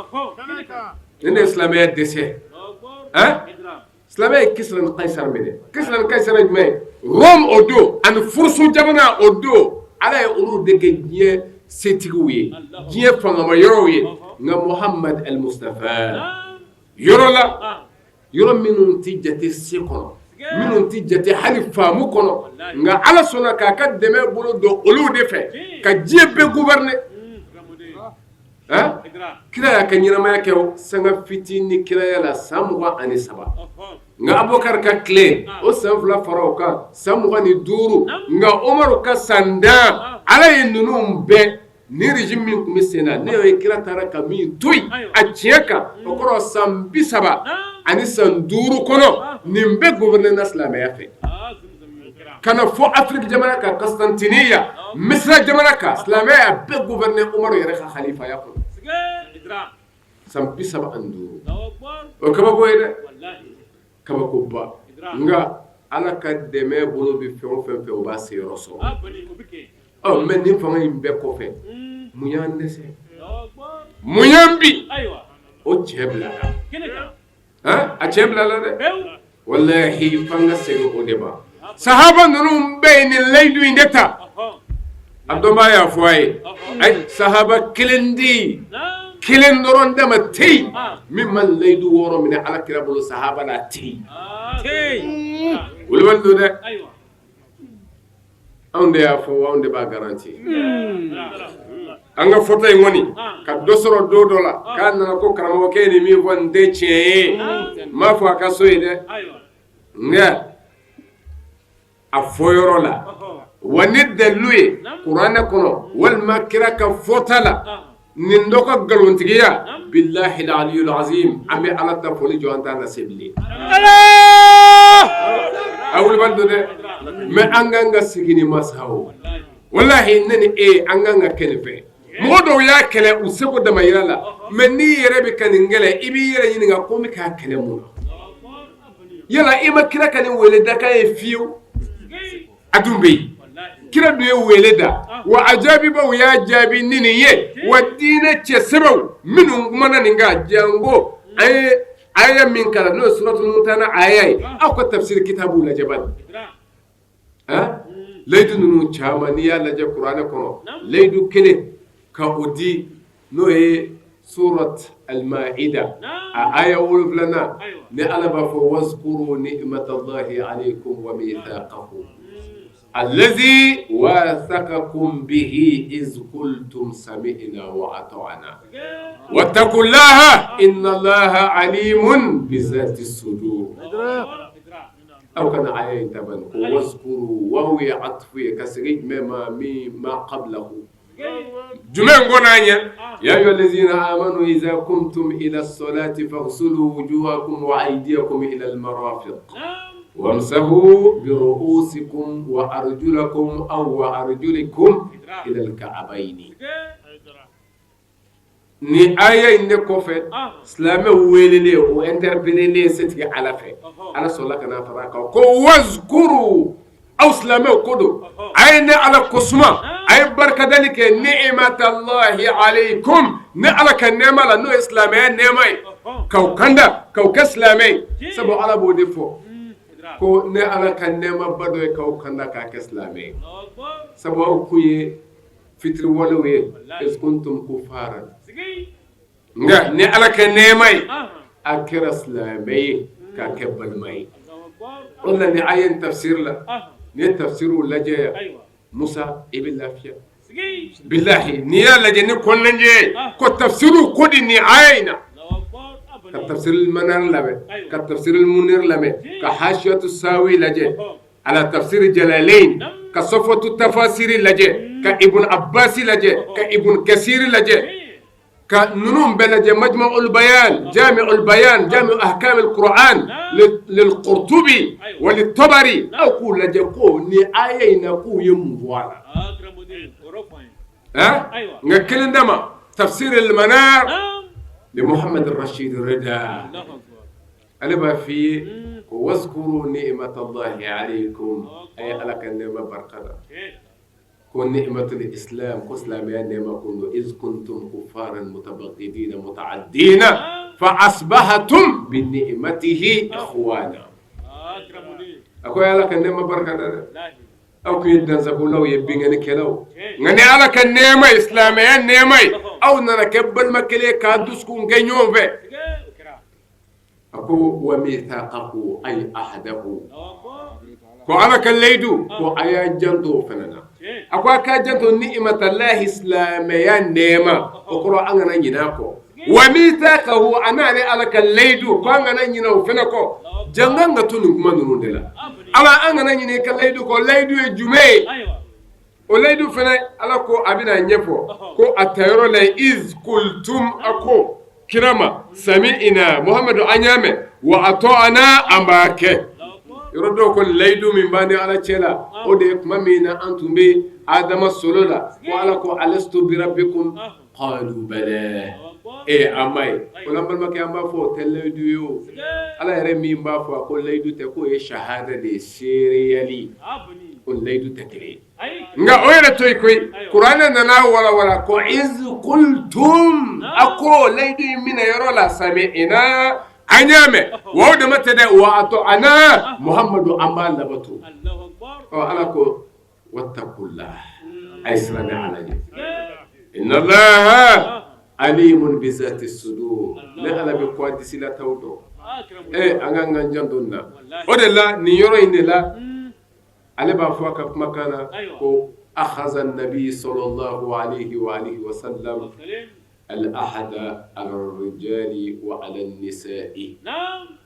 Nin de ye silamɛya dɛsɛ. Silamɛ ye Kisra ni Kaisar minɛ. Kisra ni Kaisar ye jumɛn ye? Rome o don ani Furusu jamana o don, Ala ye olu de kɛ diɲɛ setigiw ye, diɲɛ fangama yɔrɔw ye. Nka Muhamad al Mustafa yɔrɔ la, yɔrɔ minnu tɛ jate se kɔnɔ, minnu tɛ jate hali faamu kɔnɔ, nka Ala sɔnna k'a ka dɛmɛ bolo don olu de fɛ ka diɲɛ bɛɛ gouverner. Kira y'a ka ɲɛnamaya kɛ sanga fitinin kiraya la, san 23. Nka Abubakar ka tile o san 2 fara o kan, san 25. Nka Umaru ka san 10. Ala ye ninnu bɛɛ ni régime min tun bɛ sen na, ne ye kira taara ka min to yen a tiɲɛ kan, o kɔrɔ san 35 kɔnɔ, nin bɛɛ gouverner na silamɛya fɛ. Ka na fɔ Afiriki jamana kan, Constantiniya, Misira jamana kan, silamɛya y'a bɛɛ gouverner Umaru yɛrɛ ka halifaya kɔnɔ san 35. O kabako ye dɛ, kabakoba. Nka Ala ka dɛmɛ bolo bɛ fɛn o fɛn fɛ, o b'a seyɔrɔ sɔrɔ. Ɔ mais nin fanga in bɛɛ kɔfɛ, mun y'an dɛsɛ? Mun y'an bin? O cɛ bilala, a cɛ bilala dɛ. Walahi, f'an ka segin o de ma. Sahaba ninnu bɛɛ ye nin layidu in de ta. A dɔnbaa y'a fɔ a ye, ayi, sahaba kelen tɛ yen, kelen dɔrɔn dama tɛ yen min ma layidu 6 minɛ Ala kira bolo. Sahaba la, a tɛ yen. Wulibali don dɛ. Anw de y'a fɔ, anw de b'a garanti. An ka fɔta in kɔni ka dɔ sɔrɔ don dɔ la k'a nana ko karamɔgɔkɛ ye nin min fɔ nin tɛ tiɲɛ ye, n m'a fɔ a ka so ye dɛ. Nka a fɔ yɔrɔ la wa ni dalilu ye kuranɛ kɔnɔ walima kira ka fɔta la, nin dɔ ka nkalontigiya, bilahi aliyul azim, an bɛ Ala ta foli jɔ, an t'a lase bilen. A wulibali don dɛ. Mais an kan ka segin nin ma sa o. Walahi, ne ni e, an kan ka kɛ nin fɛ. Mɔgɔ dɔw y'a kɛlɛ u seko damayira la, mais n'i yɛrɛ bɛ ka nin kɛlɛ, i b'i yɛrɛ ɲininka ko n bɛ k'a kɛlɛ mun na? Yala i ma kira ka nin weledakan ye fiyewu? A dun bɛ yen, kira dun ye wele da wa, a jaabibaw y'a jaabi ni nin ye wa. Diinɛ cɛ sɛbɛw minnu kumana nin kan, janko an ye aya min kalan, n'o ye suratul mumtahana aya ye, aw ka tafsiri kitabuw lajɛ bani. Layidu ninnu caman, n'i y'a lajɛ kuranɛ kɔnɔ, layidu kelen ka o di, n'o ye surat al-maida a aya 7nan, ni Ala b'a fɔ wazkuru ni'matallahi alaykum wa mithaqahu. Allazi wathaqakum bihi iz qultum sami'na wa ata'na wattaqullaha inna Allaha alimun bizati sudur aw kana aya in ta bani ko wazkuru wawu ye atfu ye ka segin jumɛn ma min ma qablahu jumɛn ko n'a ɲɛ ya ayyuha allazina amanu iza qumtum ila salati faghsulu wujuhakum wa aydiyakum ila al-marafiq wamsahu bi ru'usikum wa arjulakum aw wa arjulikum ila al-ka'bayni ni aya in de kɔfɛ silamɛw welelen o interpellelen setigi Ala fɛ Ala sɔrɔla ka na fara a kan ko wazkuru aw silamɛw ko don a ye ne Ala kosuma a ye barikadali kɛ ni'matallahi alaykum ne Ala ka nɛɛma la n'o ye silamɛya nɛɛma ye k'aw kanda k'aw kɛ silamɛ ye sabu Ala b'o de fɔ ko ne Ala ka nɛɛmaba dɔ ye k'aw kanda k'a kɛ silamɛ ye sabu aw kun ye fitiriwalew ye iz kuntum kufaran nka ni Ala ka nɛɛma ye a kɛra silamɛ ye k'a kɛ balima ye o la ni aya in tafsiri la n'i ye tafsiriw lajɛ yan Musa i bɛ lafiya bilahi n'i y'a lajɛ ni kɔnɔnajɛ ye ko tafsiriw ko di nin aya in na ka tafsiril manar lamɛn ka tafsiril munir lamɛn ka hasiyatu sawi lajɛ ala tafsiri jalalain ka safwatu tafasiri lajɛ ka ibn abbasi lajɛ ka ibn kasiri lajɛ ka ninnu bɛɛ lajɛ majma'ul bayan jami'ul bayan jami'u ahkam al-Qur'an lil Qurtubi wa lit Tabari aw k'u lajɛ ko ni aya in na k'u ye mun fɔ a la nka kelen dama tafsir al-manar li Muhammad Rashid Rida ale b'a f'i ye ko wazkuru ni'matallahi alaykum a ye Ala ka nɛɛma barika da ko ni'matul islam ko silamɛya nɛɛma kun don iz kuntum kufaran mutabaghidina muta'addina fa asbahatum bi ni'matihi ikhwana a ko Ala ka nɛɛma barika da dɛ aw kun ye dansagolaw ye binkannikɛlaw nka ni Ala ka nɛɛma ye silamɛya nɛɛma ye aw nana kɛ balima kelen ye k'a dusukun kɛ ɲɔgɔn fɛ a ko wa mithaqahu ay ahdahu ko ala ka layidu ko a y'a janto o fana na a ko a k'a janto ni'matallahi silamɛya nɛɛma o kɔrɔ an kana ɲinɛ a kɔ wa mithaqahu a n'ale ala ka layidu ko an kana ɲinɛ o fana kɔ janko an ka to nin kuma ninnu de la ala an kana ɲinɛ i ka layidu kɔ layidu ye jumɛn ye o layidu fana ala ko a bɛna ɲɛfɔ ko a ta yɔrɔ la iz kultum a ko kira ma sami'ina muhamadu an y'a mɛn wa ata'ana an b'a kɛ yɔrɔ dɔw ko layidu min b'an ni ala cɛ la o de ye tuma min na an tun bɛ adama solo la ko ala ko alastu bi rabbikum qalu bala ee an b'a ye o la an balimakɛ an b'a fɔ o tɛ layidu ye o ala yɛrɛ min b'a fɔ a ko layidu tɛ k'o ye shahada de ye seereyali o layidu tɛ kelen ye nka o yɛrɛ to yen koyi kuranɛ nana walawala ko iz kultum a ko layidu in minɛ yɔrɔ la sami'ina an y'a mɛn wa o dama tɛ dɛ wa ata'ana muhamadu an b'a labato ɔ ala ko wattaqullah a ye siran ne ala ɲɛ inna allaha alimun bi zati sudur ne ala bɛ ko a disilataw dɔn ee an k'an k'an janto nin na o de la nin yɔrɔ in de la ale b'a fɔ a ka kumakan na ko akhaza nabi sallallahu alayhi wa alihi wa sallam al-ahda ala rijali wa ala nisa'i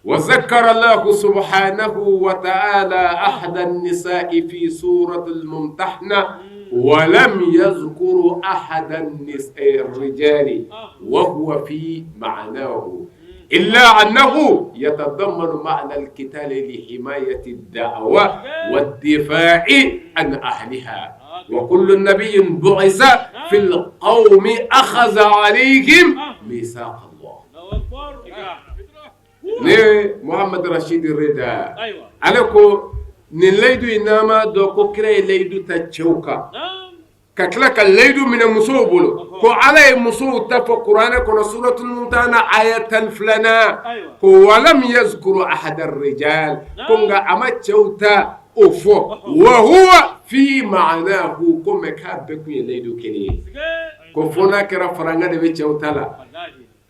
wa zakara Allahu subhanahu wa ta'ala ahda an-nisa'i fi surati al-mumtahana wa lam yazkur ahda ar-rijali wa huwa fi ma'nahu illa annahu yatadammanu ma'na al-qitali li himayati ad-da'wa wad-difa'i an ahliha wa kullu nabiyyin bu'itha fil qawmi akhadha alayhim mithaq Allah ne Muhammad Rashid Rida ale ko nin layidu in n'an m'a dɔn ko kira ye layidu ta cɛw kan ka tila ka layidu minɛ musow bolo ko ala ye musow ta fɔ kuranɛ kɔnɔ suratul mumtahana aya 12nan ko walam yazkuru ahada rijal ko nka a ma cɛw ta o fɔ wa huwa fi ma'nahu ko mais k'a bɛɛ kun ye layidu kelen ye ko fo n'a kɛra faranga de bɛ cɛw ta la.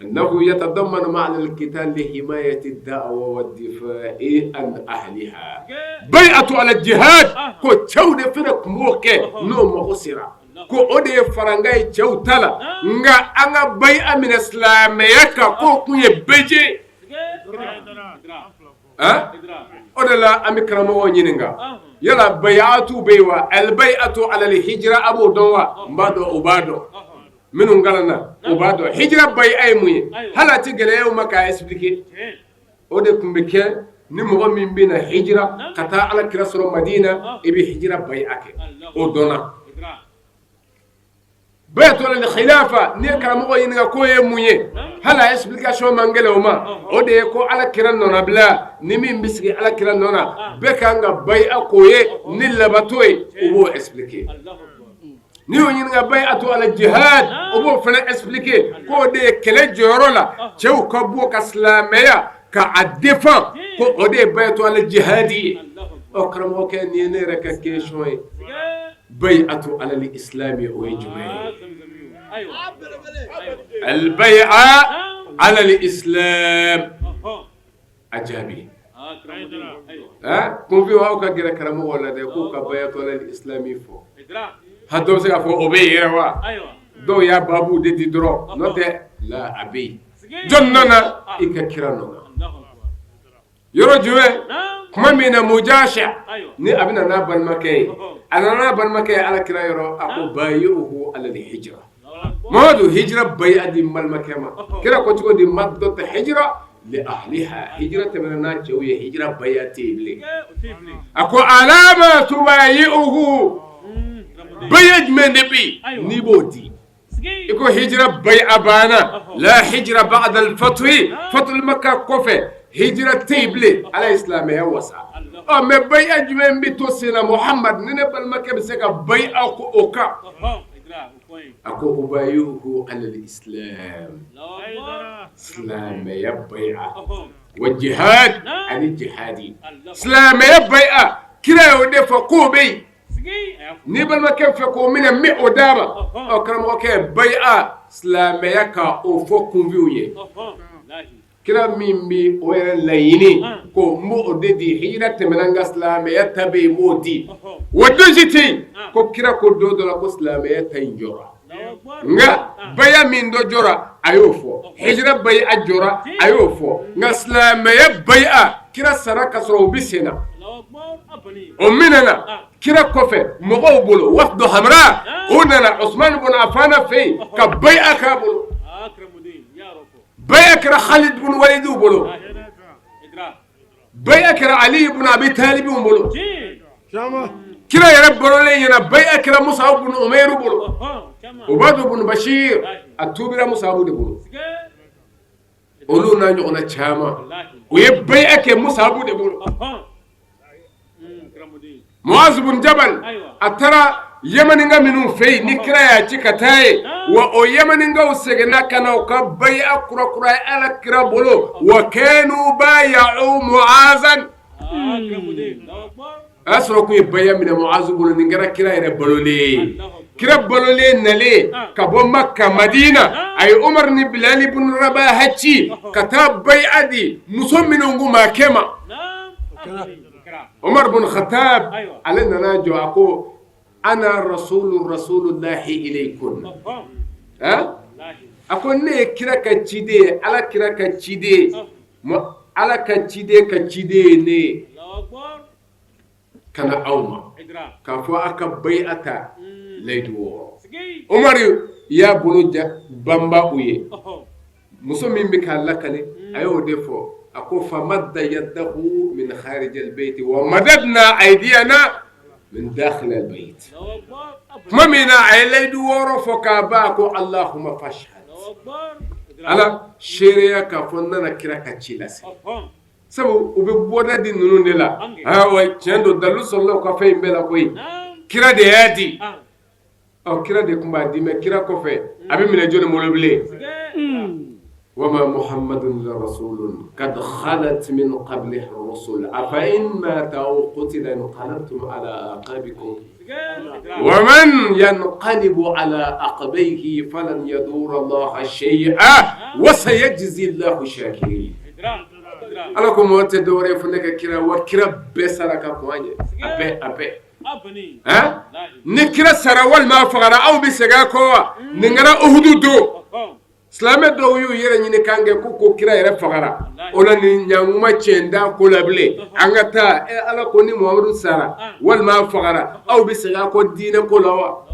أنه يتضمن معنى القتال لحماية الدعوة والدفاع عن أهلها بيعة على الجهاد ko cɛw de fana tun b'o kɛ n'o mago sera ko o de ye faranga ye cɛw ta la nka an ka bayi'a minɛ silamɛya kan k'o kun ye beje o de la an bɛ karamɔgɔw ɲininka yala bayatu bɛ yen wa albayatu alal hijira a b'o dɔn wa n b'a dɔn o b'a dɔn minnu kalanna u b'a dɔn hijira bayi'a ye mun ye hali a tɛ gɛlɛya u ma k'a expliquer o de tun bɛ kɛ ni mɔgɔ min bɛ na hijira ka taa ala kira sɔrɔ madina i bɛ hijira bayi'a kɛ o dɔnna bayatu alal khilafa n'i ye karamɔgɔ ɲininka k'o ye mun ye hali a explication man gɛlɛn o ma o de ye ko ala kira nɔnabila ni min bɛ sigi ala kira nɔ na bɛɛ ka kan ka bayi'a k'o ye ni labato ye u b'o expliquer N'i y'o ɲininka bayatu ala jihad o b'o fana expliquer k'o de ye kɛlɛ jɔyɔrɔ la cɛw ka bɔ ka silamɛya ka a défend ko o de ye bayatu ala jihadi ye ɔ karamɔgɔkɛ nin ye ne yɛrɛ ka question ye bayatu alal islami o ye jumɛn ye al bay'a alal islam a jaabi kunfin aw ka gɛrɛ karamɔgɔ la dɛ k'u ka bayatu alal islami fɔ ha dɔw bɛ se k'a fɔ o bɛ yen yɛrɛ wa dɔw y'a baabu de di dɔrɔn n'o tɛ la a bɛ yen jɔn nana i ka kira nɔ na yɔrɔ jumɛn tuma min na mujasha ni a bɛ na n'a balimakɛ ye a nana n'a balimakɛ ye ala kira yɔrɔ a ko bayi'uhu alal hijira Mamadu hijira bayi'a di n balimakɛ ma kira ko cogo di madat hijira li ahliha hijira tɛmɛna n'a cɛw ye hijira bayi'a tɛ yen bilen a ko alama tubayi'uhu bayi'a jumɛn de bɛ yen n'i b'o di i ko hijira bayi'a banna la hijira ba'da al-fathi fathul makka kɔfɛ hijira tɛ yen bilen ala ye silamɛya wasa ɔ mɛ bayi'a jumɛn bɛ to sen na Muhamadu ni ne balimakɛ bɛ se ka bayi'a k'o kan A ko ubayi'uhu alal islam silamɛya bayi'a wa jihad ani jihadi silamɛya bayi'a kira y'o de fɔ k'o bɛ yen n'i balimakɛ fɛ k'o minɛ n bɛ o d'a ma ɔ karamɔgɔkɛ bayi'a silamɛya ka o fɔ kunfinw ye Kira min bɛ o yɛrɛ laɲini ko n b'o de di hijira tɛmɛna nka silamɛya ta bɛ yen n b'o di wa don si tɛ yen ko kira ko don dɔ la ko silamɛya ta in jɔra nka baya min dɔ jɔra a y'o fɔ hijira baya jɔra a y'o fɔ nka silamɛya baya kira sara ka sɔrɔ o bɛ sen na o minɛna kira kɔfɛ mɔgɔw bolo wafdu hamra o nana Usumani bun Afana fɛ yen ka baya k'a bolo Baya kɛra Khalid bun Walid bolo baya kɛra Ali bun Abi Talib bolo kira yɛrɛ balolen ɲɛna baya kɛra Musab bun Umair bolo Ubadu bun Bashir a tuubira Musab de bolo olu n'a ɲɔgɔnna caman u ye baya kɛ Musab de bolo Muaz bun Jabal a taara yamanika minnu fɛ yen ni kira y'a ci ka taa yen wa o yamanikaw seginna ka na u ka baya kura kura ye ala kira bolo wa kanu baya'u Muazan a y'a sɔrɔ k'u ye baya minɛ Muaz bolo nin kɛra kira yɛrɛ balolen ye kira balolen nalen ka bɔ Maka Madina a ye Umaru ni Bilali bun Rabaha ci ka taa baya di muso minnu kun b'a kɛ ma Umar bun Khattab ale nana jɔ a ko ana rasulu rasulillahi ilaykum a ko ne ye kira ka ciden ye ala kira ka ciden ala ka ciden ka ciden ye ne ye ka na aw ma k'a fɔ aw ka baya ta layidu wɔɔrɔ Umaru y'a bolo ja banba u ye muso min bɛ k'a lakale a y'o de fɔ a ko famadda yadahu min kharij albayt wa madadna aydiyana min dakhil albayt tuma min na a ye layidu wɔɔrɔ fɔ k'a ban a ko allahumma fashhad ala seereya k'a fɔ n nana kira ka ci lase sabu u bɛ bɔda di ninnu de la awa tiɲɛ don dalilu sɔrɔla u ka fɛn in bɛɛ la koyi kira de y'a di ɔ kira de tun b'a di mɛ kira kɔfɛ a bɛ minɛ jɔni bolo bilen wama muhammadun illa rasulun kad khalat min qablihi rusul afa in mata aw qutila inqalabtum ala aqabikum Wa man yanqalibu ala aqabayhi falan yadurra Allaha shay'an wa sayajzi Allahu shakirin. Ala ko mɔgɔ tɛ dɔwɛrɛ ye fo ne ka kira wa kira bɛɛ sara ka kɔn a ɲɛ a bɛɛ a bɛɛ ni kira sara walima a fagara aw bɛ segin a kɔ wa nin kɛra Uhudu don silamɛ dɔw y'u yɛrɛ ɲini kan kɛ ko ko kira yɛrɛ fagara o la ni ɲankuma cɛn t'a ko la bilen an ka taa ala ko ni Muhamadu sara walima a fagara aw bɛ segin a kɔ diinɛ ko la wa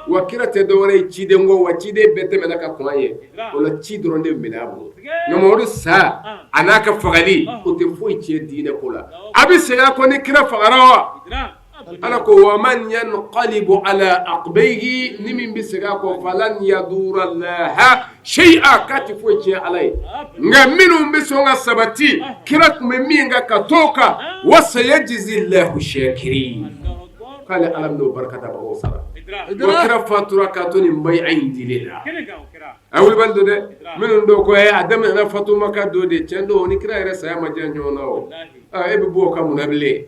wa kira tɛ dɔwɛrɛ ye ciden kɔ wa ciden bɛɛ tɛmɛna ka kɔn a ɲɛ o la ci dɔrɔn de minɛ a bolo nka Muhamadu sa a n'a ka fagali o tɛ foyi tiɲɛ diinɛ ko la a bɛ segin a kɔ ni kira fagara wa ala ko wa man yanqalibu ala aqabayhi ni min bɛ segin a kɔ falan yadurra Allaha shay'an k'a tɛ foyi tiɲɛ ala ye nka minnu bɛ sɔn ka sabati kira tun bɛ min kan ka t'o kan wa sayajzi Allahu shakirin k'ale ala bɛn'o barika dabagaw sara wa kira fatura k'a to nin bayi'a in dilen la a wulibali don dɛ minnu dɔw ko a daminɛna fatu Maka don de cɛn don ni kira yɛrɛ saya ma jan ɲɔgɔn na o e bɛ bɔ o kan mun na bilen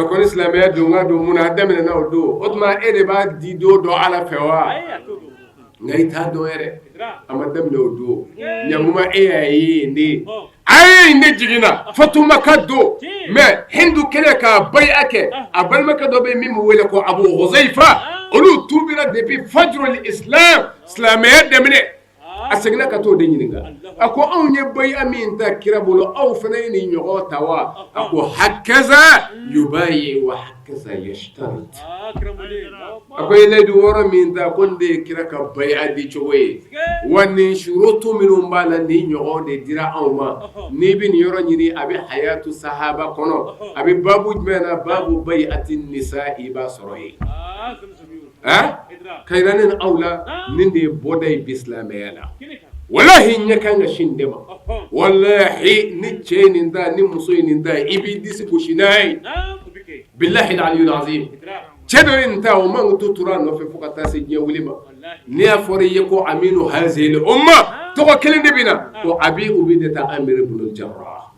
ko ni silamɛya don ka don mun na a daminɛna o don o tuma e de b'a di don dɔn ala fɛ wa nka i t'a dɔn yɛrɛ a ma daminɛ o don ɲankuma e y'a ye yen de a ye in de jiginna fatu Maka don mais Hindu kɛlen ka bayi'a kɛ a balimakɛ dɔ bɛ min bɛ wele ko Abu Huzaifa olu tuubira depuis fajrul islam silamɛya daminɛ a seginna ka t'o de ɲininka a ko anw ye bayi'a min ta kira bolo aw fana ye nin ɲɔgɔn ta wa a ko hakaza yubayi wa hakaza yashtarit a ko ye layidu wɔɔrɔ min ta ko nin de ye kira ka bayi'a di cogo ye wa nin surutu minnu b'a la nin ɲɔgɔn de dira anw ma n'i bɛ nin yɔrɔ ɲini a bɛ hayatu sahaba kɔnɔ a bɛ babu jumɛn na babu bayi'ati nisa i b'a sɔrɔ yen ka yira ne ni aw la nin de ye bɔda ye bi silamɛya la walahi ɲɛ kan ka sin de ma walahi ni cɛ ye nin ta ni muso ye nin ta i b'i disi gosi n'a ye bilahi aliyul azim cɛ dɔ ye nin ta o man to tura nɔfɛ fo ka taa se diɲɛ wuli ma n'i y'a fɔra i ye ko aminu hazihil umma tɔgɔ kelen de bɛ na ko abi ubidata amir ibn jarrah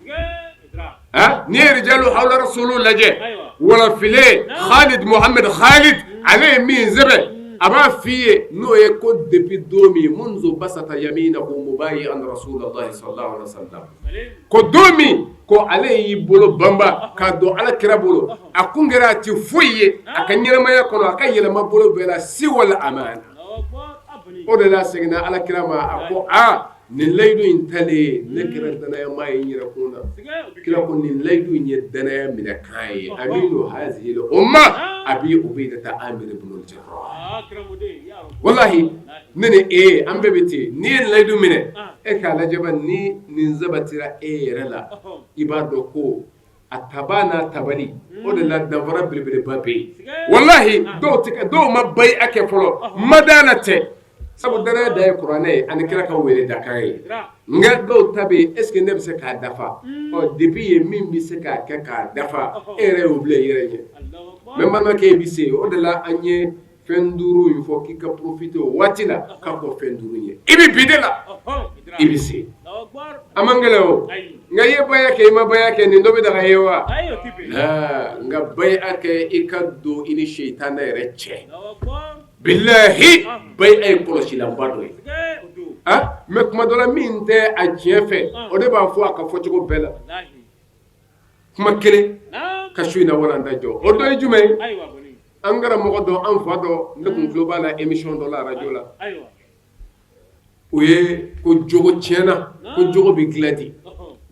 N'i ye rijalu hawla rasulu lajɛ walafilen Khalid Muhammad Khalid ale ye min sɛbɛn a b'a f'i ye n'o ye ko depuis don min munzu basata yaminahu mubayi'an rasulallahi sallallahu alaihi wasallam ko don min ko ale y'i bolo banba k'a don ala kira bolo a kun kɛra a tɛ foyi ye a ka ɲɛnamaya kɔnɔ a ka yɛlɛma bolo bɛɛ la siwal amana o de la a seginna ala kira ma a ko aa Nin layidu in talen ne kɛra dannayama ye n yɛrɛ kun na kira ko nin layidu in ye dannaya minɛ kan ye aminu hazihil umma abi ubaydata amir ibn jarrah walahi ne ni e an bɛɛ bɛ ten n'i ye layidu minɛ e k'a lajɛ ni nin sabatira e yɛrɛ la i b'a dɔn ko a tabaa n'a tabali o de la danfara belebeleba bɛ yen walahi dɔw ma bayi'a kɛ fɔlɔ ma da la tɛ sabu danaya dan ye kuranɛ ye ani kira ka wele dakan ye nka dɔw ta bɛ yen est ce que ne bɛ se k'a dafa ɔ depuis ye min bɛ se k'a kɛ k'a dafa e yɛrɛ y'o bila i yɛrɛ ɲɛ mais balimakɛ e bɛ se o de la an ye fɛn duuru in fɔ k'i ka profiter o waati la k'a kɔn fɛn duuru ɲɛ i bɛ bi de la i bɛ se a man gɛlɛn o nka i ye baya kɛ i ma baya kɛ nin dɔ bɛ daga ye wa nka baya kɛ i ka don i ni sitana yɛrɛ cɛ bilahi baya ye kɔlɔsilanba dɔ ye mais kuma dɔ la min tɛ a tiɲɛ fɛ o de b'a fɔ a ka fɔcogo bɛɛ la kuma kelen ka su in na walanda jɔ o dɔ ye jumɛn ye an karamɔgɔ dɔ an fa dɔ ne tun tulo b'a la émission dɔ la arajo la o ye ko jogo tiɲɛna ko jogo bɛ dilan di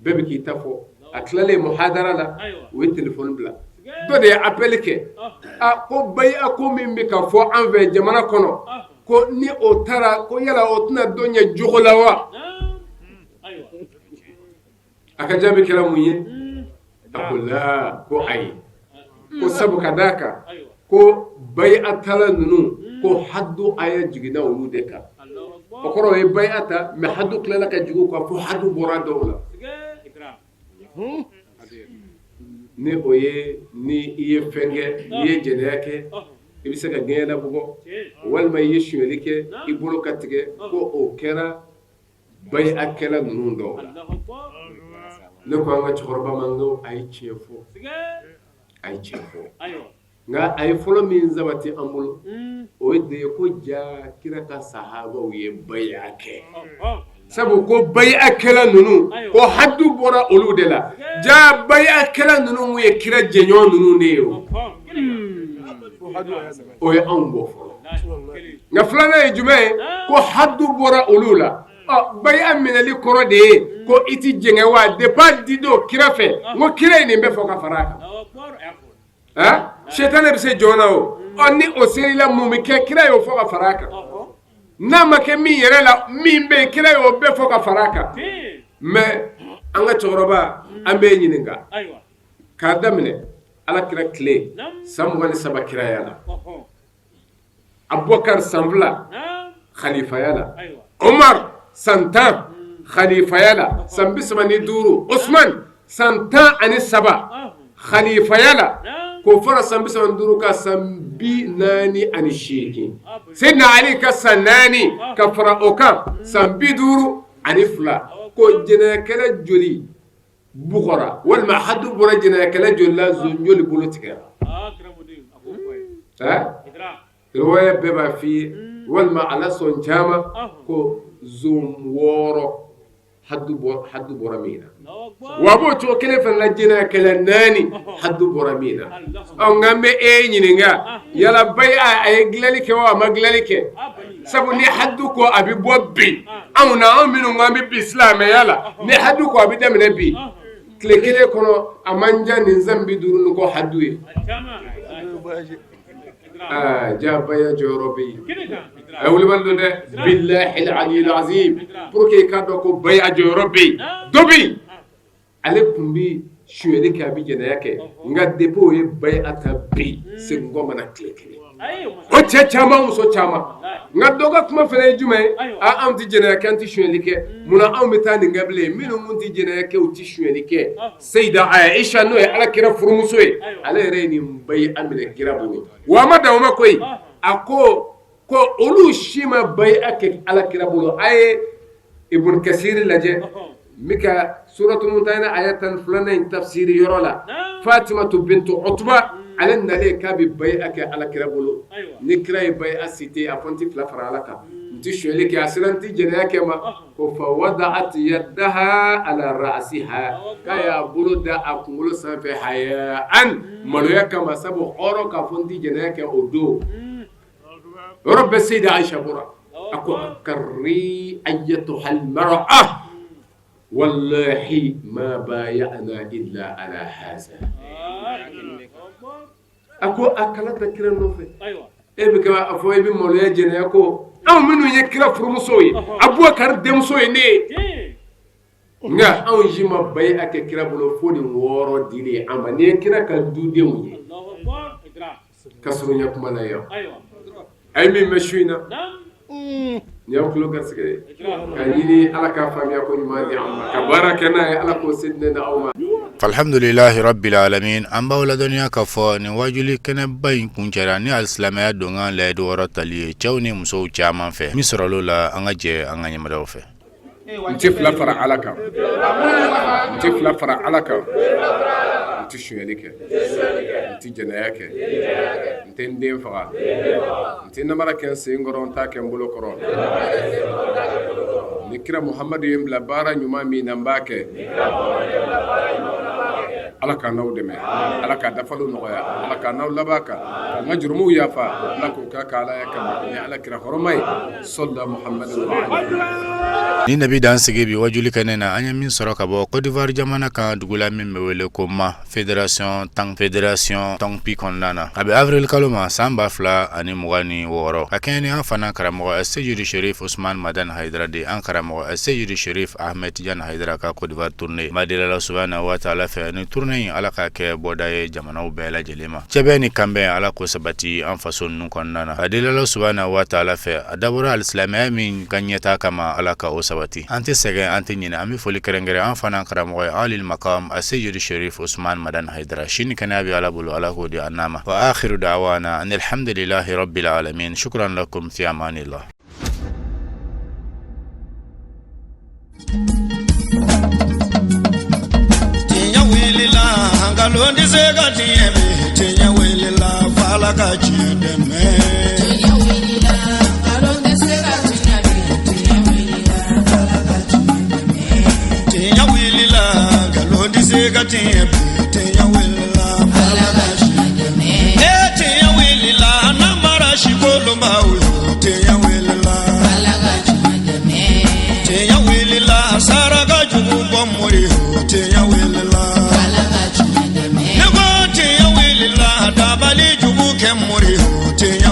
bɛɛ bɛ k'i ta fɔ a tilalen muhadara la u ye téléphone bila dɔ de ye appel kɛ a ko baya ko min bɛ ka fɔ an fɛ jamana kɔnɔ ko ni o taara ko yala o tɛna dɔ ɲɛ jogo la wa a ka jaabi kɛra mun ye a ko la ko ayi ko sabu ka d'a kan ko baya tala ninnu ko hadu aya jiginna olu de kan o kɔrɔ o ye baya ta mais hadu tilala ka jigin u kan fo hadu bɔra dɔw la ni o ye ni i ye fɛn kɛ n'i ye jɛnɛya kɛ i bɛ se ka gɛɲɛ labugɔ walima i ye sonyali kɛ i bolo ka tigɛ ko o kɛra Bayakɛla ninnu dɔw la ne ko an ka cɛkɔrɔba ma ko a ye tiɲɛ fɔ a ye tiɲɛ fɔ Nka a ye fɔlɔ min sabati an bolo o de ye ko ja kira ka sahabaw ye baya kɛ sabu ko bayakɛla ninnu ko hadu bɔra olu de la ja bayakɛla ninnu ye kira jɛɲɔgɔn ninnu de ye o o ye anw bɔ fɔlɔ nka filanan ye jumɛn ye ko hadu bɔra olu la baya minɛli kɔrɔ de ye ko i tɛ jɛngɛ wa depuis di don kira fɛ n ko kira ye nin bɛɛ fɔ ka fara a kan Sitanɛ bɛ se jɔn na o ɔ ni o sera i la mun bɛ kɛ kira y'o fɔ ka fara a kan n'a ma kɛ min yɛrɛ la min bɛ yen kira y'o bɛɛ fɔ ka fara a kan mais an ka cɛkɔrɔba an b'e ɲininka k'a daminɛ ala kira tile san 23 kiraya la Abubakar san 2 khalifaya la Umar san 10 khalifaya la san 35 Usman san 13 khalifaya la k'o fara san 35 kan san 48 Seyidina Ali ka san 4 ka fara o kan san 52 ko jɛnɛyakɛla joli bugɔra walima hadu bɔra jɛnɛyakɛla joli la zon joli bolo tigɛra riwaya bɛɛ b'a f'i ye walima ala sɔn caman ko zon 6 hadu bɔra min na wa b'o cogo kelen fana la jɛnɛyakɛla 4 hadu bɔra min na ɔ nka n bɛ e ɲininka yala baya a ye dilanli kɛ wa a ma dilanli kɛ sabu ni hadu ko a bɛ bɔ bi anw na anw minnu ko an bɛ bi silamɛya la ni hadu ko a bɛ daminɛ bi tile kelen kɔnɔ a man jan nin san 50 ni kɔ hadu ye aa ja baya jɔyɔrɔ bɛ yen a ye wulibali don dɛ bilahi aliyil azim pour que i k'a dɔn ko baya jɔyɔrɔ bɛ yen dɔ bɛ yen ale tun bɛ sonyali kɛ a bɛ jɛnɛya kɛ nka depuis o ye baya ta bi segin kɔ ma na tile kelen o cɛ caman muso caman nka dɔ ka kuma fana ye jumɛn ye aa anw tɛ jɛnɛya kɛ an tɛ sonyali kɛ munna anw bɛ taa nin kɛ bilen minnu tun tɛ jɛnɛya kɛ u tɛ sonyali kɛ Seyida Ayisa n'o ye ala kira furumuso ye ale yɛrɛ ye nin baya minɛ kira bolo wa a ma dan o ma koyi a ko ko olu si ma baya kɛ ala kira bolo a ye Ibn Kasiri lajɛ min ka suratul Mumtahina aya 12nan in tafsiri yɔrɔ la Fatimatu bintu Utuba ale nalen k'a bɛ baya kɛ ala kira bolo ni kira ye baya cité a ko n tɛ fila fara ala kan n tɛ sonyali kɛ a sera n tɛ jɛnɛya kɛ ma ko fa wada'at yadaha ala ra'siha k'a y'a bolo da a kunkolo sanfɛ haya'an maloya kama sabu hɔrɔn k'a fɔ n tɛ jɛnɛya kɛ o don yɔrɔ bɛɛ Seyida Ayisa bɔra a ko aqarri ayyatuhal mar'a wallahi ma baya'na illa ala haza a ko a kana taa kira nɔfɛ e bɛ a fɔ e bɛ maloya jɛnɛya ko anw minnu ye kira furumuso ye Abubakar denmuso ye ne ye nka anw si ma baya kɛ kira bolo fo nin wɔɔrɔ dilen an ma nin ye kira ka dudenw ye ka surunya kuma na yan a ye min mɛn su in na nin y'aw tulo garisɛgɛ ye ka ɲini ala ka faamuya ko ɲuman di an ma ka baara kɛ n'a ye ala k'o se di ne n'aw ma. Alhamdulilahi rabbil alamin an b'aw ladɔnniya k'a fɔ nin wajuli kɛnɛba in kuncɛra ni alisilamɛya donkan layidu wɔɔrɔ tali ye cɛw ni musow caman fɛ min sɔrɔl'o la an ka jɛ an ka ɲɛmadaw fɛ. N tɛ fila fara Ala kan n tɛ fila fara Ala kan n tɛ sonyali kɛ n tɛ jɛnɛya kɛ n tɛ n den faga n tɛ namara kɛ n sen kɔrɔ n t'a kɛ n bolo kɔrɔ ni kira Muhamadu ye n bila baara ɲuman min na n b'a kɛ Ala k'an n'aw dɛmɛ Ala k'a dafaliw nɔgɔya Ala k'an n'aw laban kan k'an ka jurumuw yafa Ala k'o k'a ka Alaya kama ni Ala kira hɔrɔma ye sɔla Muhamadu Nin de bɛ dan sigi bi wajuli kɛnɛ na an ye min sɔrɔ ka bɔ Côte d'Ivoire jamana kan dugu la min bɛ wele ko Ma fédération tan fédération Tonkpi kɔnɔna na a bɛ avril kalo ma san 2026 ka kɛɲɛ ni an fana karamɔgɔ Seyidu Sherif Usman Madani Hayidara de an karamɔgɔ Seyidu Sherif Ahmed Tijani Hayidara ka Côte d'Ivoire tournée n b'a deli Ala subahana wa taala fɛ ni tournée in Ala k'a kɛ bɔda ye jamanaw bɛɛ lajɛlen ma cɛbɛn ni kanbɛn Ala k'o sabati an faso ninnu kɔnɔna na a deli Ala subahana wa taala fɛ a dabɔra alisilamɛya min ka ɲɛtaa kama Ala ka o sabati an tɛ sɛgɛn an tɛ ɲinɛ an bɛ foli kɛrɛnkɛrɛn an fana karamɔgɔ ye alil makam Aseyidu Sherif Usman Madani Hayidara si ni kɛnɛya bɛ Ala bolo Ala k'o di an n'a ma wa akhiru da'wana anil hamdulilahi rabbil alamin shukran lakum fi amanillah. Tiɲɛ wulila nkalon tɛ se ka tiɲɛ tiɲɛ wulila. Ala ka tiɲɛ dɛmɛ. Tiɲɛ wulila, nkalon tɛ se ka tiɲɛ bi. Tiɲɛ wulila, Ala ka tiɲɛ dɛmɛ. Tiɲɛ wulila, nkalon tɛ se ka tiɲɛ bi. Tiɲɛ wulila, Ala ka tiɲɛ dɛmɛ. E tiɲɛ wulila, namara sikolonbaw yo. Tiɲɛ wulila, Ala ka tiɲɛ dɛmɛ. Tiɲɛ wulila, saraka jugu bɔ mori yo. Tiɲɛ wulila, Ala ka tiɲɛ dɛmɛ. Ne ko tiɲɛ wulila, dabali jugu kɛ mori yo. Tiɲɛ